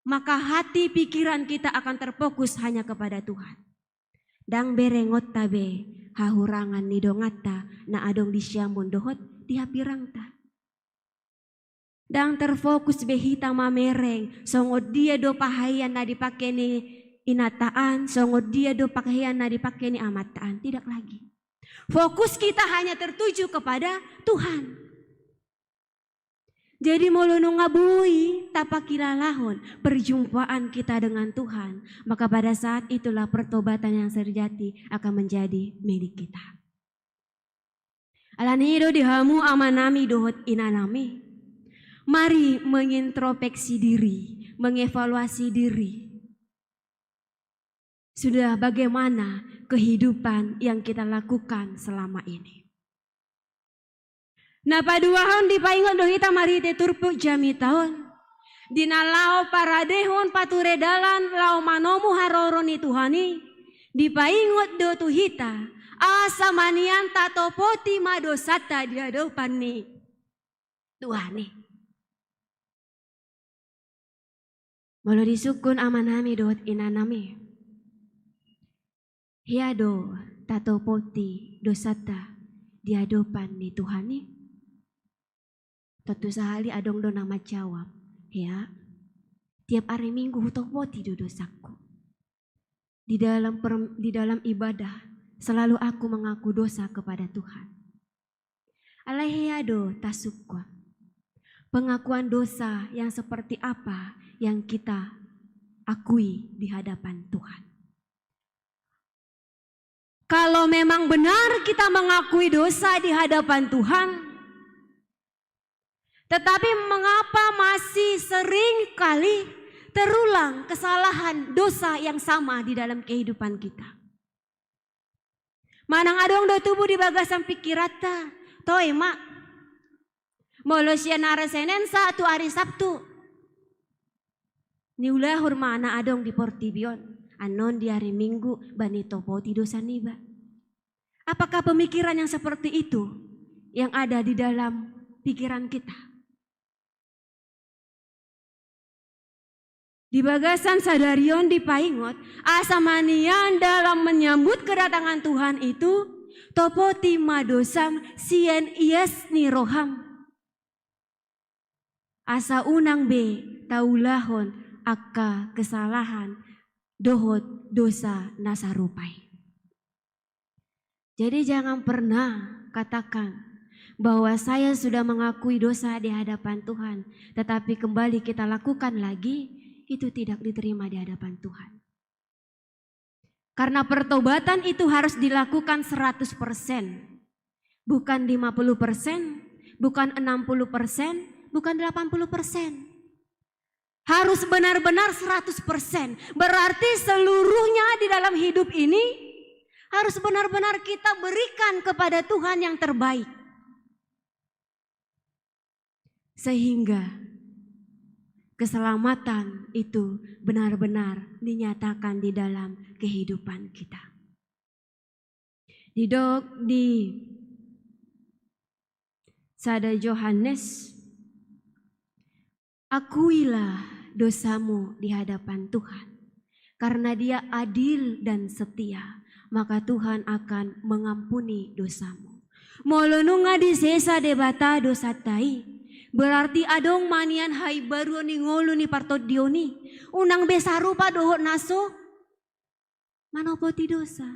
maka hati pikiran kita akan terfokus hanya kepada Tuhan. Ndang berengonta be hahurangan ni donganta na adong di siamun dohot di hambirangta. Ndang terfokus be hita mamereng songon dia do pakaian na dipake ni inanta an, songon dia do pakaian na dipake ni amanta an. Tidak lagi. Fokus kita hanya tertuju kepada Tuhan. Jadi molo nunga boi tapakilalahon perjumpaan kita dengan Tuhan, maka pada saat itulah pertobatan yang sejati akan menjadi milik kita. Alani i do di hamu amanami dohot inanami, mari mengintrospeksi diri, mengevaluasi diri. Sudah bagaimana kehidupan yang kita lakukan selama ini? Na paduahon, dipaingot do hita marhite turpuk jamita on, di na laho paradehon pature dalan laho manomu haroro ni Tuhan i, dipaingot do tu hita asa manian tatopoti ma dosanta di adopan ni Tuhan i. Molo disungkun amanami dohot inanami, hea do tatopoti dosanta di adopan ni Tuhan i? Tontu sahali adong do na manjawab, hea, tiap ari Minggu hutopoti do dosangku. Di dalam per-, di dalam ibadah selalu aku mengaku dosa kepada Tuhan. Alai hea do tasungkun, pengakuan dosa yang seperti apa yang kita akui di hadapan Tuhan? Kalau memang benar kita mengakui dosa di hadapan Tuhan, tetapi mengapa masih sering kali terulang kesalahan dosa yang sama di dalam kehidupan kita? Manang adong do tubu di bagasan pikiranta, toe ma. Molo sian ari Senen sahat tu ari Sabtu, niulahon ma na adong di portibi on, annon di ari Minggu baen topoti dosa niba. Apakah pemikiran yang seperti itu yang ada di dalam pikiran kita? Di bagasan sadari on dipaingot, asa manian dalam menyambut kedatangan Tuhan itu, topoti ma dosam sian ias ni roham. Asa unang be taulahon angka kesalahan dohot dosa na sarupa i. Jadi jangan pernah katakan bahwa saya sudah mengakui dosa di hadapan Tuhan, tetapi kembali kita lakukan lagi, itu tidak diterima di hadapan Tuhan. Karena pertobatan itu harus dilakukan seratus persen, bukan lima puluh persen, bukan enam puluh persen, bukan delapan puluh persen. Harus benar-benar seratus persen. Berarti seluruhnya di dalam hidup ini harus benar-benar kita berikan kepada Tuhan yang terbaik. Sehingga keselamatan itu benar-benar dinyatakan di dalam kehidupan kita. Didok di sada Johannes, akuilah dosamu di hadapan Tuhan, karena Dia adil dan setia, maka Tuhan akan mengampuni dosamu. Molo nunga disesa Debata dosanta i, berarti adong ma nian haimbaruon ni ngolu ni partondion i, unang be sarupa dohot na so manopoti dosa.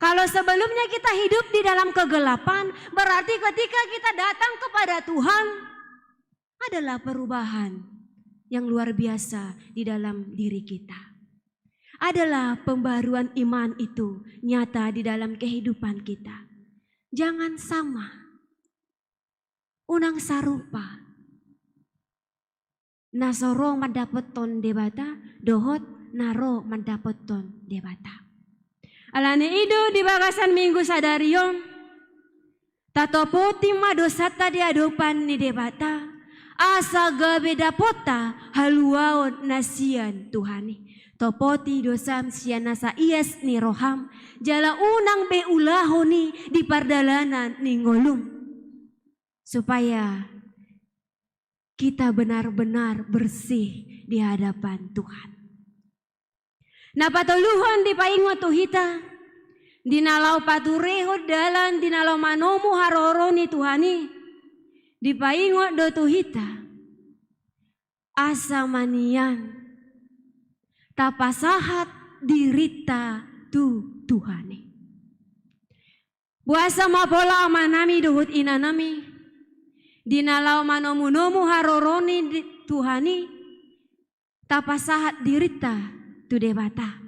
Kalau sebelumnya kita hidup di dalam kegelapan, berarti ketika kita datang kepada Tuhan, adalah perubahan yang luar biasa di dalam diri kita. Adalah pembaruan iman itu nyata di dalam kehidupan kita. Jangan sama. Unang sarupa na so ro mandapothon Debata dohot na ro mandapothon Debata. Alani i do di bagasan Minggu sadari on, tatopoti ma dosanta di adopan ni Debata, asa gabe dapotta haluaon na sian Tuhan i. Topoti dosam sian nasa ias ni roham, jala unang be ulahon i di pardalanan ni ngolum. Supaya kita benar-benar bersih di hadapan Tuhan. Na patoluhon dipaingot tu hita, di na laho paturehon dalan, di na laho manomu haroro ni Tuhan i, Dipaingot do tu hita, asa manian tapasahat dirinta tu Tuhan i. Boasa ma pola amanami dohot inanami, di na laho manomunomu haroro ni di-, Tuhan i, tapasahat dirinta tu Debata.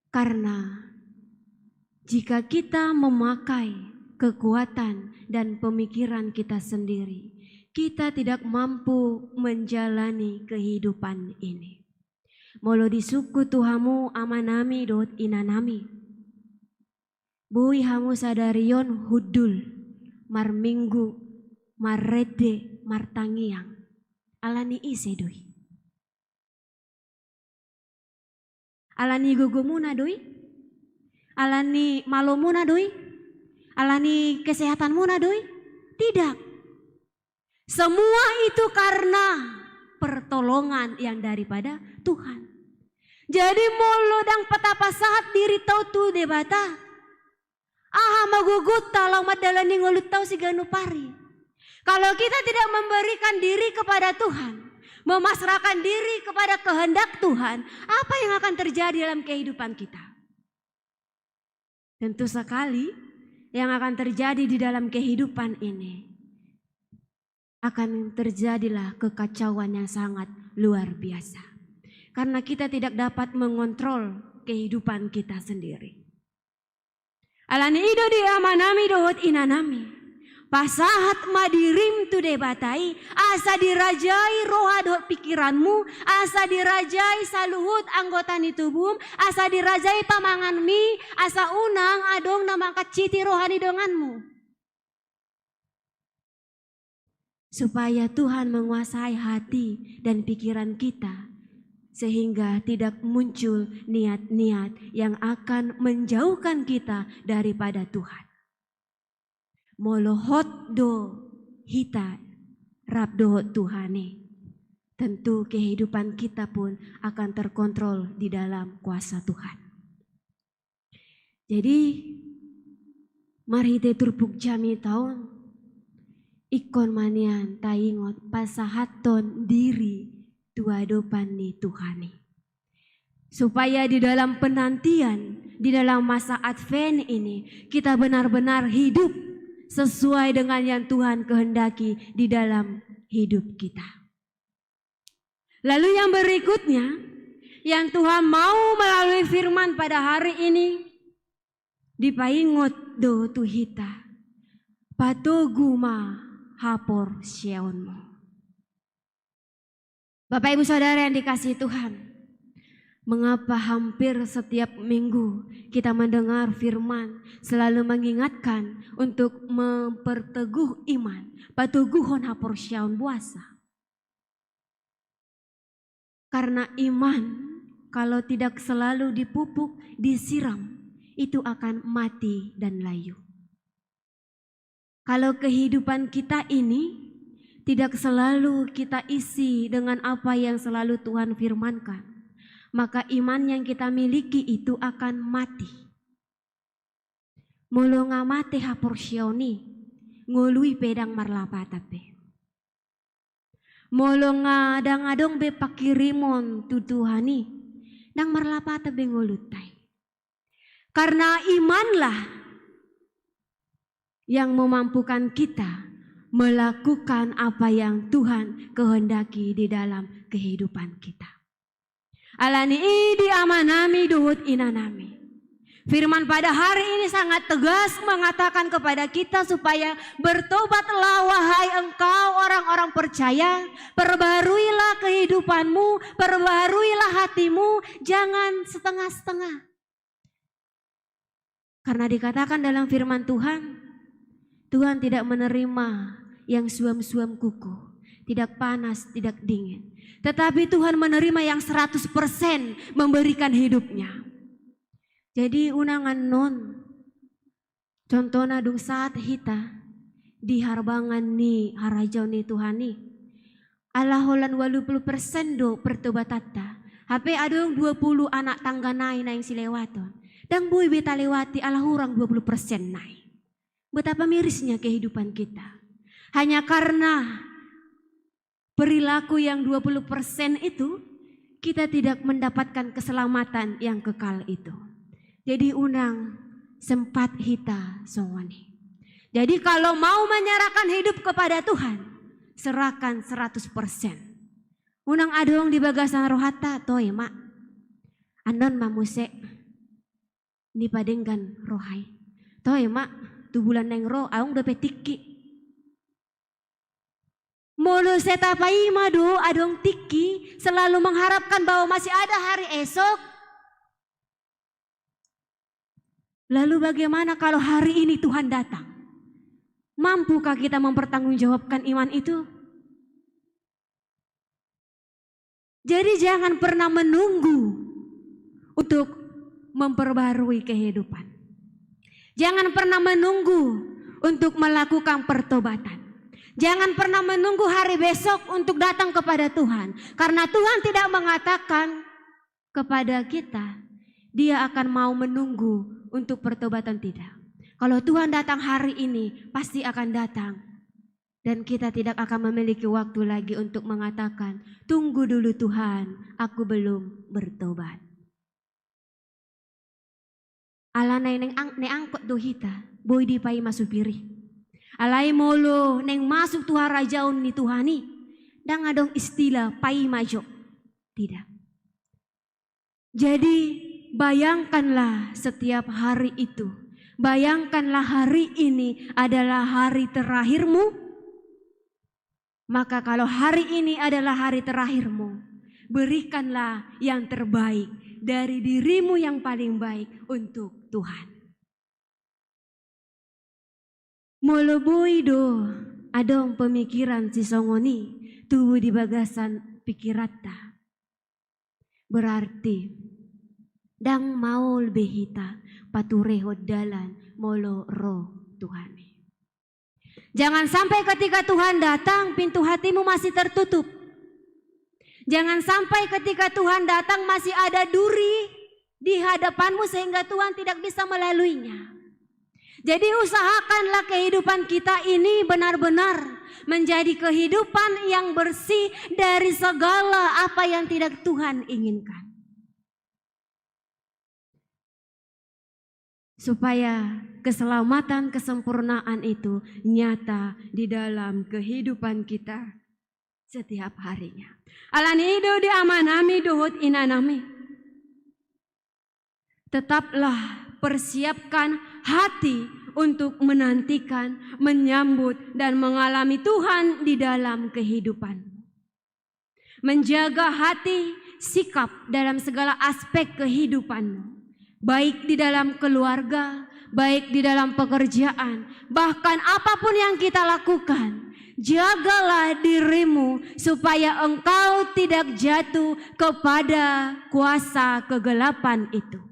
Karena jika kita memakai kekuatan dan pemikiran kita sendiri, kita tidak mampu menjalani kehidupan ini. Molo disungkun tu hamu amanami dohot inanami, boi hamu sadari on hundul, marminggu, marrende, martangiang. Alani ise do i? Alani gogomuna do i? Alani malomuna do i? Alani kesehatanmuna do i? Tidak. Semua itu karena pertolongan yang daripada Tuhan. Jadi molo ndang pe tapasahat dirinta tu Debata, aha ma gogonta laho mandalani ngolunta on siganup ari? Kalau kita tidak memberikan diri kepada Tuhan, memasrahkan diri kepada kehendak Tuhan, apa yang akan terjadi dalam kehidupan kita? Tentu sekali, yang akan terjadi di dalam kehidupan ini akan terjadilah kekacauan yang sangat luar biasa. Karena kita tidak dapat mengontrol kehidupan kita sendiri. Alani i do di amanami dohot inanami, pasahat ma dirim tu Debata i, asa dirajai roha dohot pikiranmu, asa dirajai saluhut anggota ni tubum, asa dirajai pamanganmi, asa unang adong na mangkanciti roha ni donganmu. Supaya Tuhan menguasai hati dan pikiran kita, sehingga tidak muncul niat-niat yang akan menjauhkan kita daripada Tuhan. Molo hot do hita rap dohot Tuhan i, tentu kehidupan kita pun akan terkontrol di dalam kuasa Tuhan. Jadi, marhite turpuk jamita on, ingkon ma nian taingot pasahathon diri tu adopan ni Tuhan i. Supaya di dalam penantian, di dalam masa Advent ini, kita benar-benar hidup sesuai dengan yang Tuhan kehendaki di dalam hidup kita. Lalu yang berikutnya, yang Tuhan mau melalui firman pada hari ini, dipaingot do tu hita, patogu ma haporseaonmu. Bapak, Ibu, Saudara yang dikasihi Tuhan, mengapa hampir setiap minggu kita mendengar firman selalu mengingatkan untuk memperteguh iman, patoguhon haporseaon? Boasa? Karena iman, kalau tidak selalu dipupuk, disiram, itu akan mati dan layu. Kalau kehidupan kita ini tidak selalu kita isi dengan apa yang selalu Tuhan firmankan, maka iman yang kita miliki itu akan mati. Molo nga mate haporseaon i, ngolu i pe ndang marlapatan be. Molo nga ndang adong be pangkirimon tu Tuhan i, ndang marlapatan be ngolunta i. Karena imanlah yang memampukan kita melakukan apa yang Tuhan kehendaki di dalam kehidupan kita. Alani i di amanami dohot inanami, firman pada hari ini sangat tegas mengatakan kepada kita supaya bertobatlah, wahai engkau orang-orang percaya, perbaharuilah kehidupanmu, perbaharuilah hatimu, jangan setengah-setengah. Karena dikatakan dalam firman Tuhan, Tuhan tidak menerima yang suam-suam kuku, tidak panas, tidak dingin. Tetapi Tuhan menerima yang seratus persen memberikan hidupnya. Jadi unang annon, contohna dung sahat hita di harbangan ni harajaon ni Tuhan i, ala holan ualu pulu persen do pertobatanta. Hape adong dua pulu anak tangga nai naeng silewaton. Ndang boi be talewati ala hurang dua pulu persen nai. Betapa mirisnya kehidupan kita. Hanya karena perilaku yang dua puluh persen itu, kita tidak mendapatkan keselamatan yang kekal itu. Jadi unang sempat hita songon i. Jadi kalau mau menyerahkan hidup kepada Tuhan, serahkan seratus persen. Unang adong di bagasan rohanta, toe ma. Annon ma muse dipadenggan roha i. Toe ma, tu bulan naeng ro adong dope tingki. Molo sai tapaima do adong tingki, selalu mengharapkan bahwa masih ada hari esok. Lalu bagaimana kalau hari ini Tuhan datang? Mampukah kita mempertanggungjawabkan iman itu? Jadi jangan pernah menunggu untuk memperbarui kehidupan. Jangan pernah menunggu untuk melakukan pertobatan. Jangan pernah menunggu hari besok untuk datang kepada Tuhan. Karena Tuhan tidak mengatakan kepada kita, Dia akan mau menunggu untuk pertobatan, tidak. Kalau Tuhan datang hari ini, pasti akan datang. Dan kita tidak akan memiliki waktu lagi untuk mengatakan, "Tunggu dulu Tuhan, aku belum bertobat." Alana naeng ang-, naeng angkot do hita, boi dipaima supir i. Alai molo naeng masuk tu harajaon ni Tuhan i, ndang adong istilah paima jo. Tidak. Jadi, bayangkanlah setiap hari itu. Bayangkanlah hari ini adalah hari terakhirmu. Maka kalau hari ini adalah hari terakhirmu, berikanlah yang terbaik dari dirimu yang paling baik untuk Tuhan. Molo boi do adong pemikiran sisongon i tubu di bagasan pikiranta, berarti ndang maol be hita paturehon dalan molo ro Tuhan i. Jangan sampai ketika Tuhan datang, pintu hatimu masih tertutup. Jangan sampai ketika Tuhan datang masih ada duri di hadapanmu sehingga Tuhan tidak bisa melaluinya. Jadi usahakanlah kehidupan kita ini benar-benar menjadi kehidupan yang bersih dari segala apa yang tidak Tuhan inginkan. Supaya keselamatan, kesempurnaan itu nyata di dalam kehidupan kita setiap harinya. Alani i do di amanami dohot inanami, tetaplah persiapkan hati untuk menantikan, menyambut, dan mengalami Tuhan di dalam kehidupan. Menjaga hati, sikap dalam segala aspek kehidupanmu, baik di dalam keluarga, baik di dalam pekerjaan, bahkan apapun yang kita lakukan, jagalah dirimu supaya engkau tidak jatuh kepada kuasa kegelapan itu.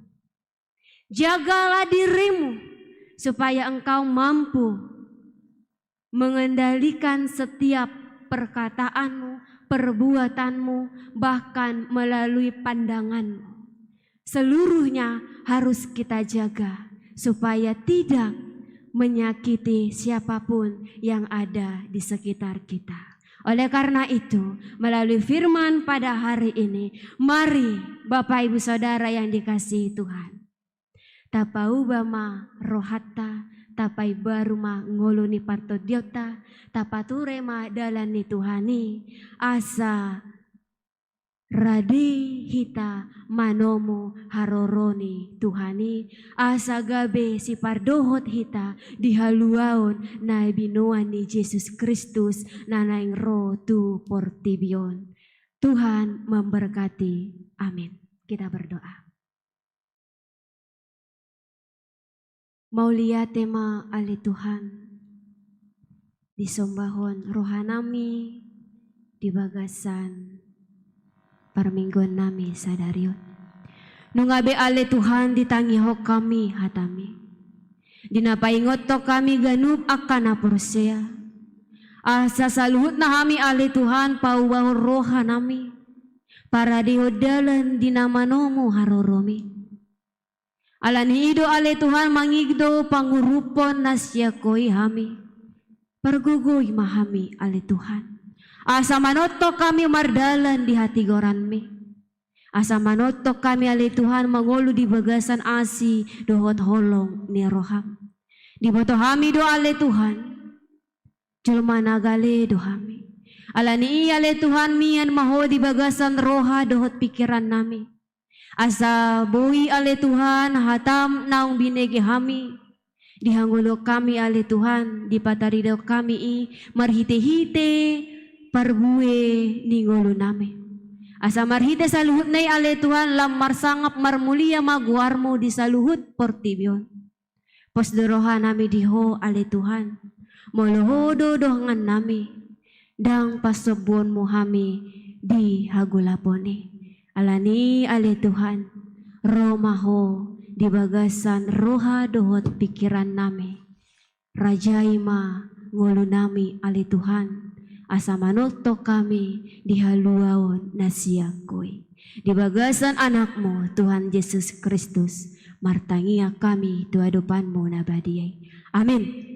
Jagalah dirimu supaya engkau mampu mengendalikan setiap perkataanmu, perbuatanmu, bahkan melalui pandanganmu. Seluruhnya harus kita jaga supaya tidak menyakiti siapapun yang ada di sekitar kita. Oleh karena itu, melalui firman pada hari ini, mari Bapak Ibu Saudara yang dikasihi Tuhan, tapauba ma rohanta, tapaimbaru ma ngolu ni partondionta, tapature ma dalan ni Tuhan i, asa rade hita manomu haroro ni Tuhan i, asa gabe sipardohot hita di haluaon na binoan ni Jesus Kristus na naeng ro tu portibi on. Tuhan memberkati. Amin. Kita berdoa. Mauliate ma ale Tuhan, disombahon rohanami di bagasan parmingguannami sadari on. Nunga be ale Tuhan ditangihon hami hatami, di na paingothon hami ganup angka na porsea, asa saluhutna hami ale Tuhan paubahon rohanami, paradehon dalan di na manomu haroromi. Alani i do ale Tuhan mangido pangurupion na sian Ho i hami. Pargogoi ma hami ale Tuhan, asa manongtong hami mardalan di hatigoranMi. Asa manongtong hami ale Tuhan mangolu di bagasan asi dohot holong ni rohaM. Diboto hami do ale Tuhan, jolma na gale do hami. Alani i ale Tuhan, mian ma Ho di bagasan roha dohot pingkirannami. Asa boi ale Tuhan hataM naung binege hami, dihangoluhon hami ale Tuhan, dipataridahon hami i marhitehite parbue ni ngolunami. Asa marhite saluhutna i ale Tuhan lam marsangap marmulia ma goarMu di saluhut portibi on. Pos do rohanami di Ho ale Tuhan, molo Ho do dohononnami, ndang pasombuonMu hami di hagolapon i. Alani i ale Tuhan, ro ma Ho di bagasan roha dohot pingkirannami. Rajai ma ngolunami ale Tuhan, asa manongtong hami di haluaon na sian Ho i. Di bagasan AnakMu Tuhan Jesus Kristus martangiang hami tu adopanMu na badia i. Amin.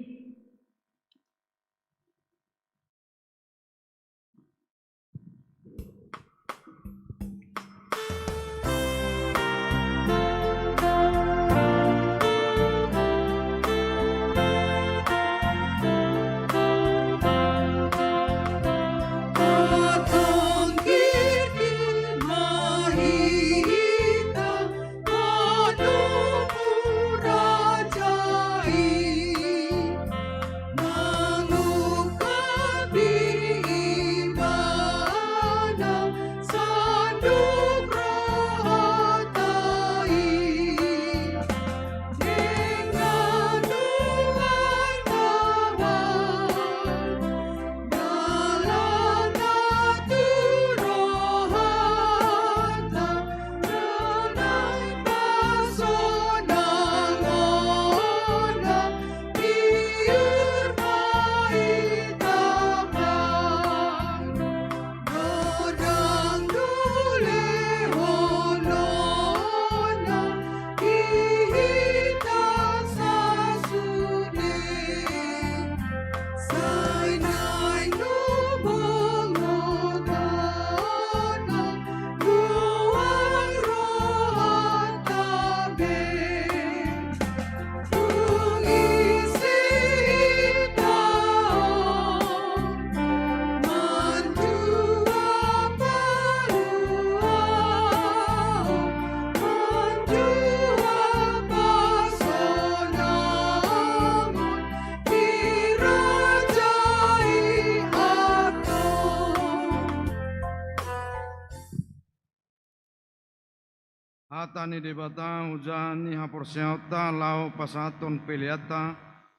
Hata ni Debata, ojahan ni haporseaonta laho pasahathon peleanta,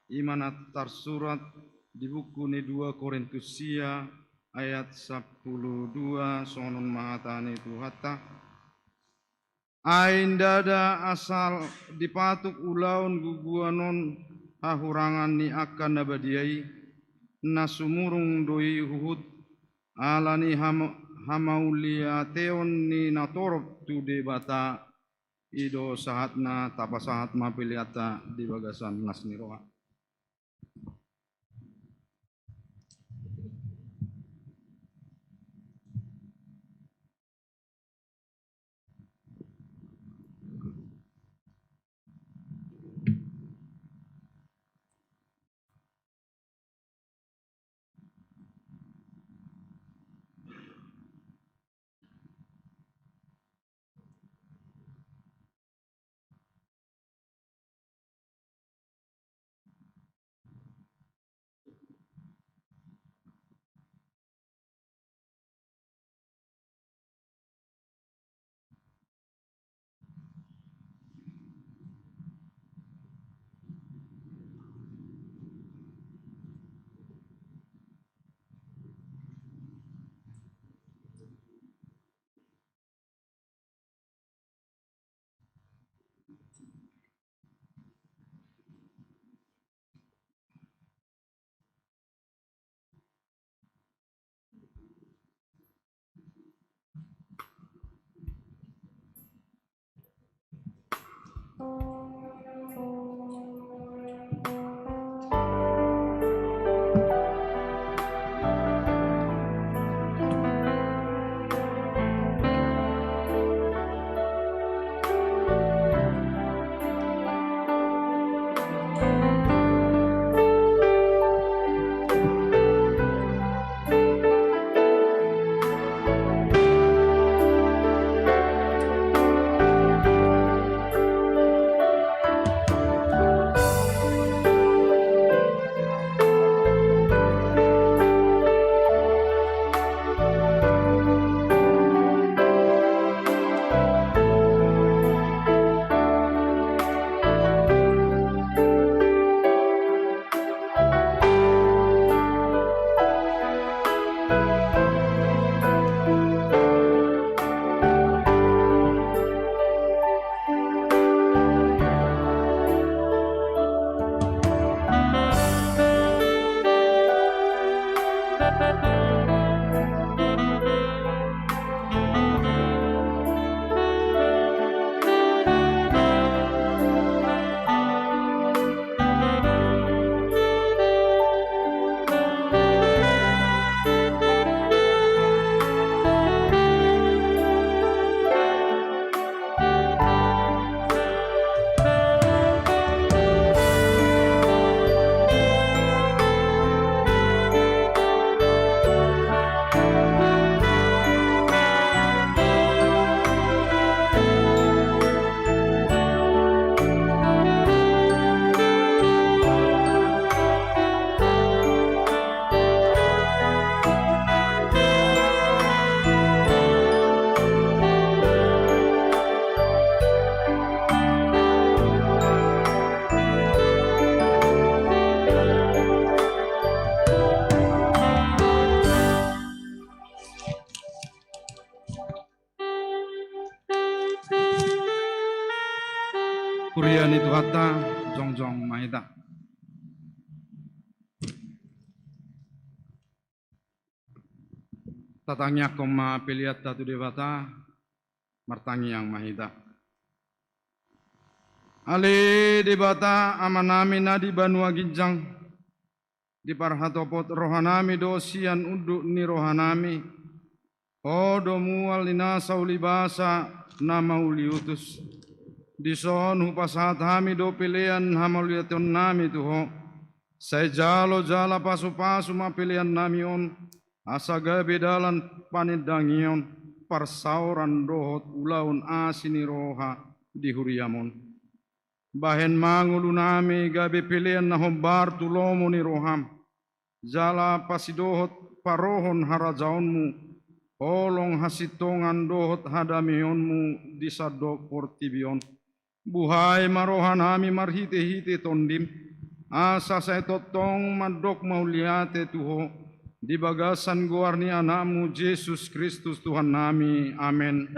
i ma na tarsurat di buku ni dua Korintus sia ayat sampulu dua, songon on ma hata ni Tuhanta. Ai ndada asal dipatuk ulaon guguan on hahurangan ni angka na badia i, na sumurung do i huhut, ala ni ham-, hamauliateon ni natorop tu Debata. I do sahatna, tapasahat ma peleanta di bagasan las ni roha. Huria ni Tuhanta, jongjong ma hita. Tatangiangkon ma peleanta tu Debata, martangiang ma hita. Ale Debata, Amanami na di banua ginjang, diparhatopot rohanami do sian unduk ni rohanami, Ho do mual ni nasa ulibasa na mauliutus. Dison hupasahat hami do pelean hamauliatennami tu Ho. Sai jalo jala pasupasu ma peleannami on, asa gabe dalan panindangion, parsaoran dohot ulaon asi ni roha di huriam on. Bahen ma ngolunami gabe pelean na hombar tu lomo ni roham, jala pasidohot parohon harajaonmu, holong hasintongan dohot hadameonmu di sandok portibi on. Buhai ma rohanami marhitehite Tondim, asa sai tongtong mandok mauliate tu Ho, di bagasan goar ni Anakmu Jesus Kristus Tuhannami. Amen.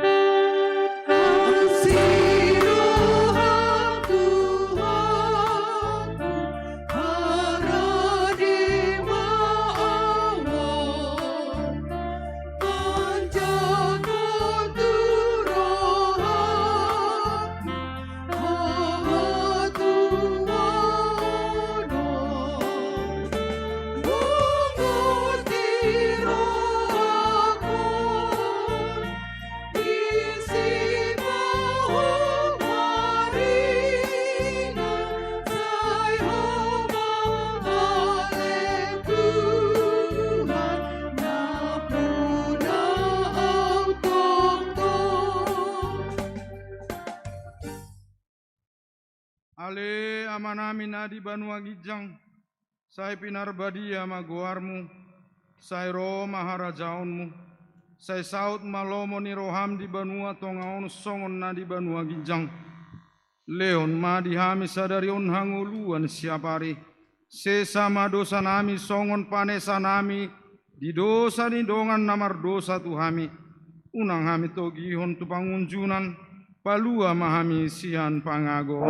Ale Amanami na di banua ginjang, sai pinarbadia ma goarmu, sai ro ma harajaonmu, sai saut ma lomo ni roham di banua tonga on songon na di banua ginjang. Lehon ma di hami sadari on hangoluan siapari. Sesa ma dosanami songon panesanami di dosa ni dongan na mardosa tu hami. Unang hami togihon tu pangunjunan, palua ma hami sian pangago.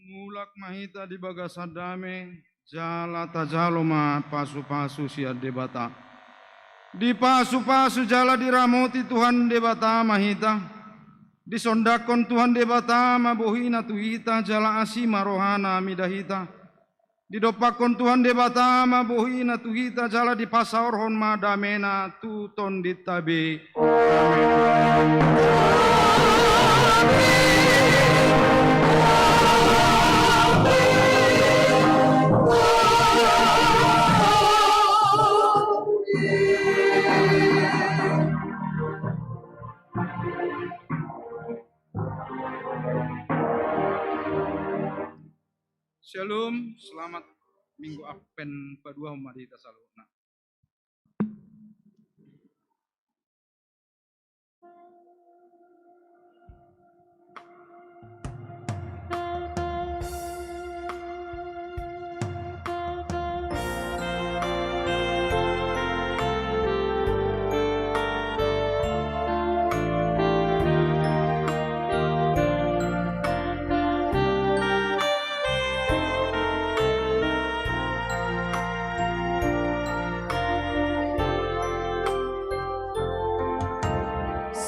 Mulak ma hita di bagasan dame, jala tajalo ma pasupasu sian Debata. Dipasupasu jala diramoti Tuhan Debata ma hita. Disondangkon Tuhan Debata ma bohina tu hita, jala asi ma rohana mida hita. Didompakkon Tuhan Debata ma bohina tu hita, jala dipasaorhon ma damena tu tondinta be. Amen. Shalom, selamat Minggu Advent paduahon ma di hita saluhutna.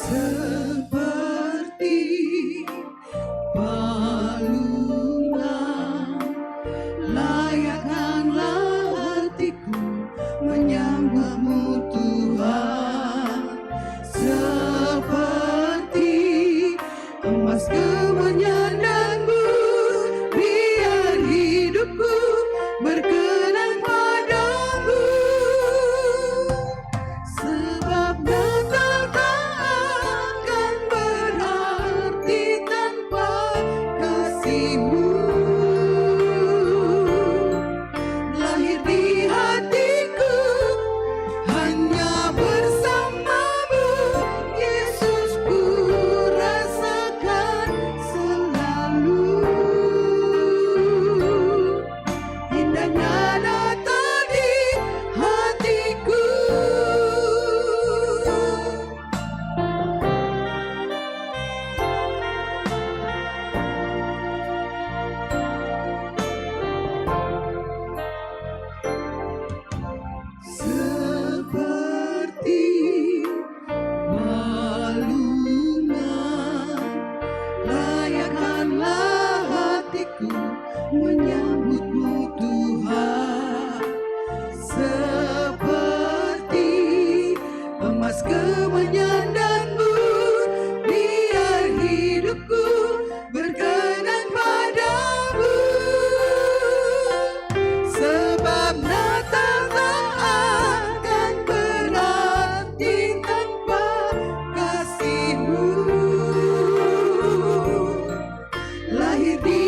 Seperti palungan, layakkanlah hatiku menyambut-Mu, Tuhan. Seperti emas kemenyan dan bur, biar hidupku berkenan pada-Mu. Sebab Natal tak akan berarti tanpa kasih-Mu. Lahir di hatiku, hanya bersama-Mu, Yesus, ku rasakan selalu. Indahnya Natal di hatiku. Seperti palungan, layakkanlah hatiku menyambut-Mu, Tuhan. Seperti emas kemenyan dan bur, biar hidupku berkenan pada-Mu. Sebab Natal tak akan berarti tanpa kasih-Mu. Lahir di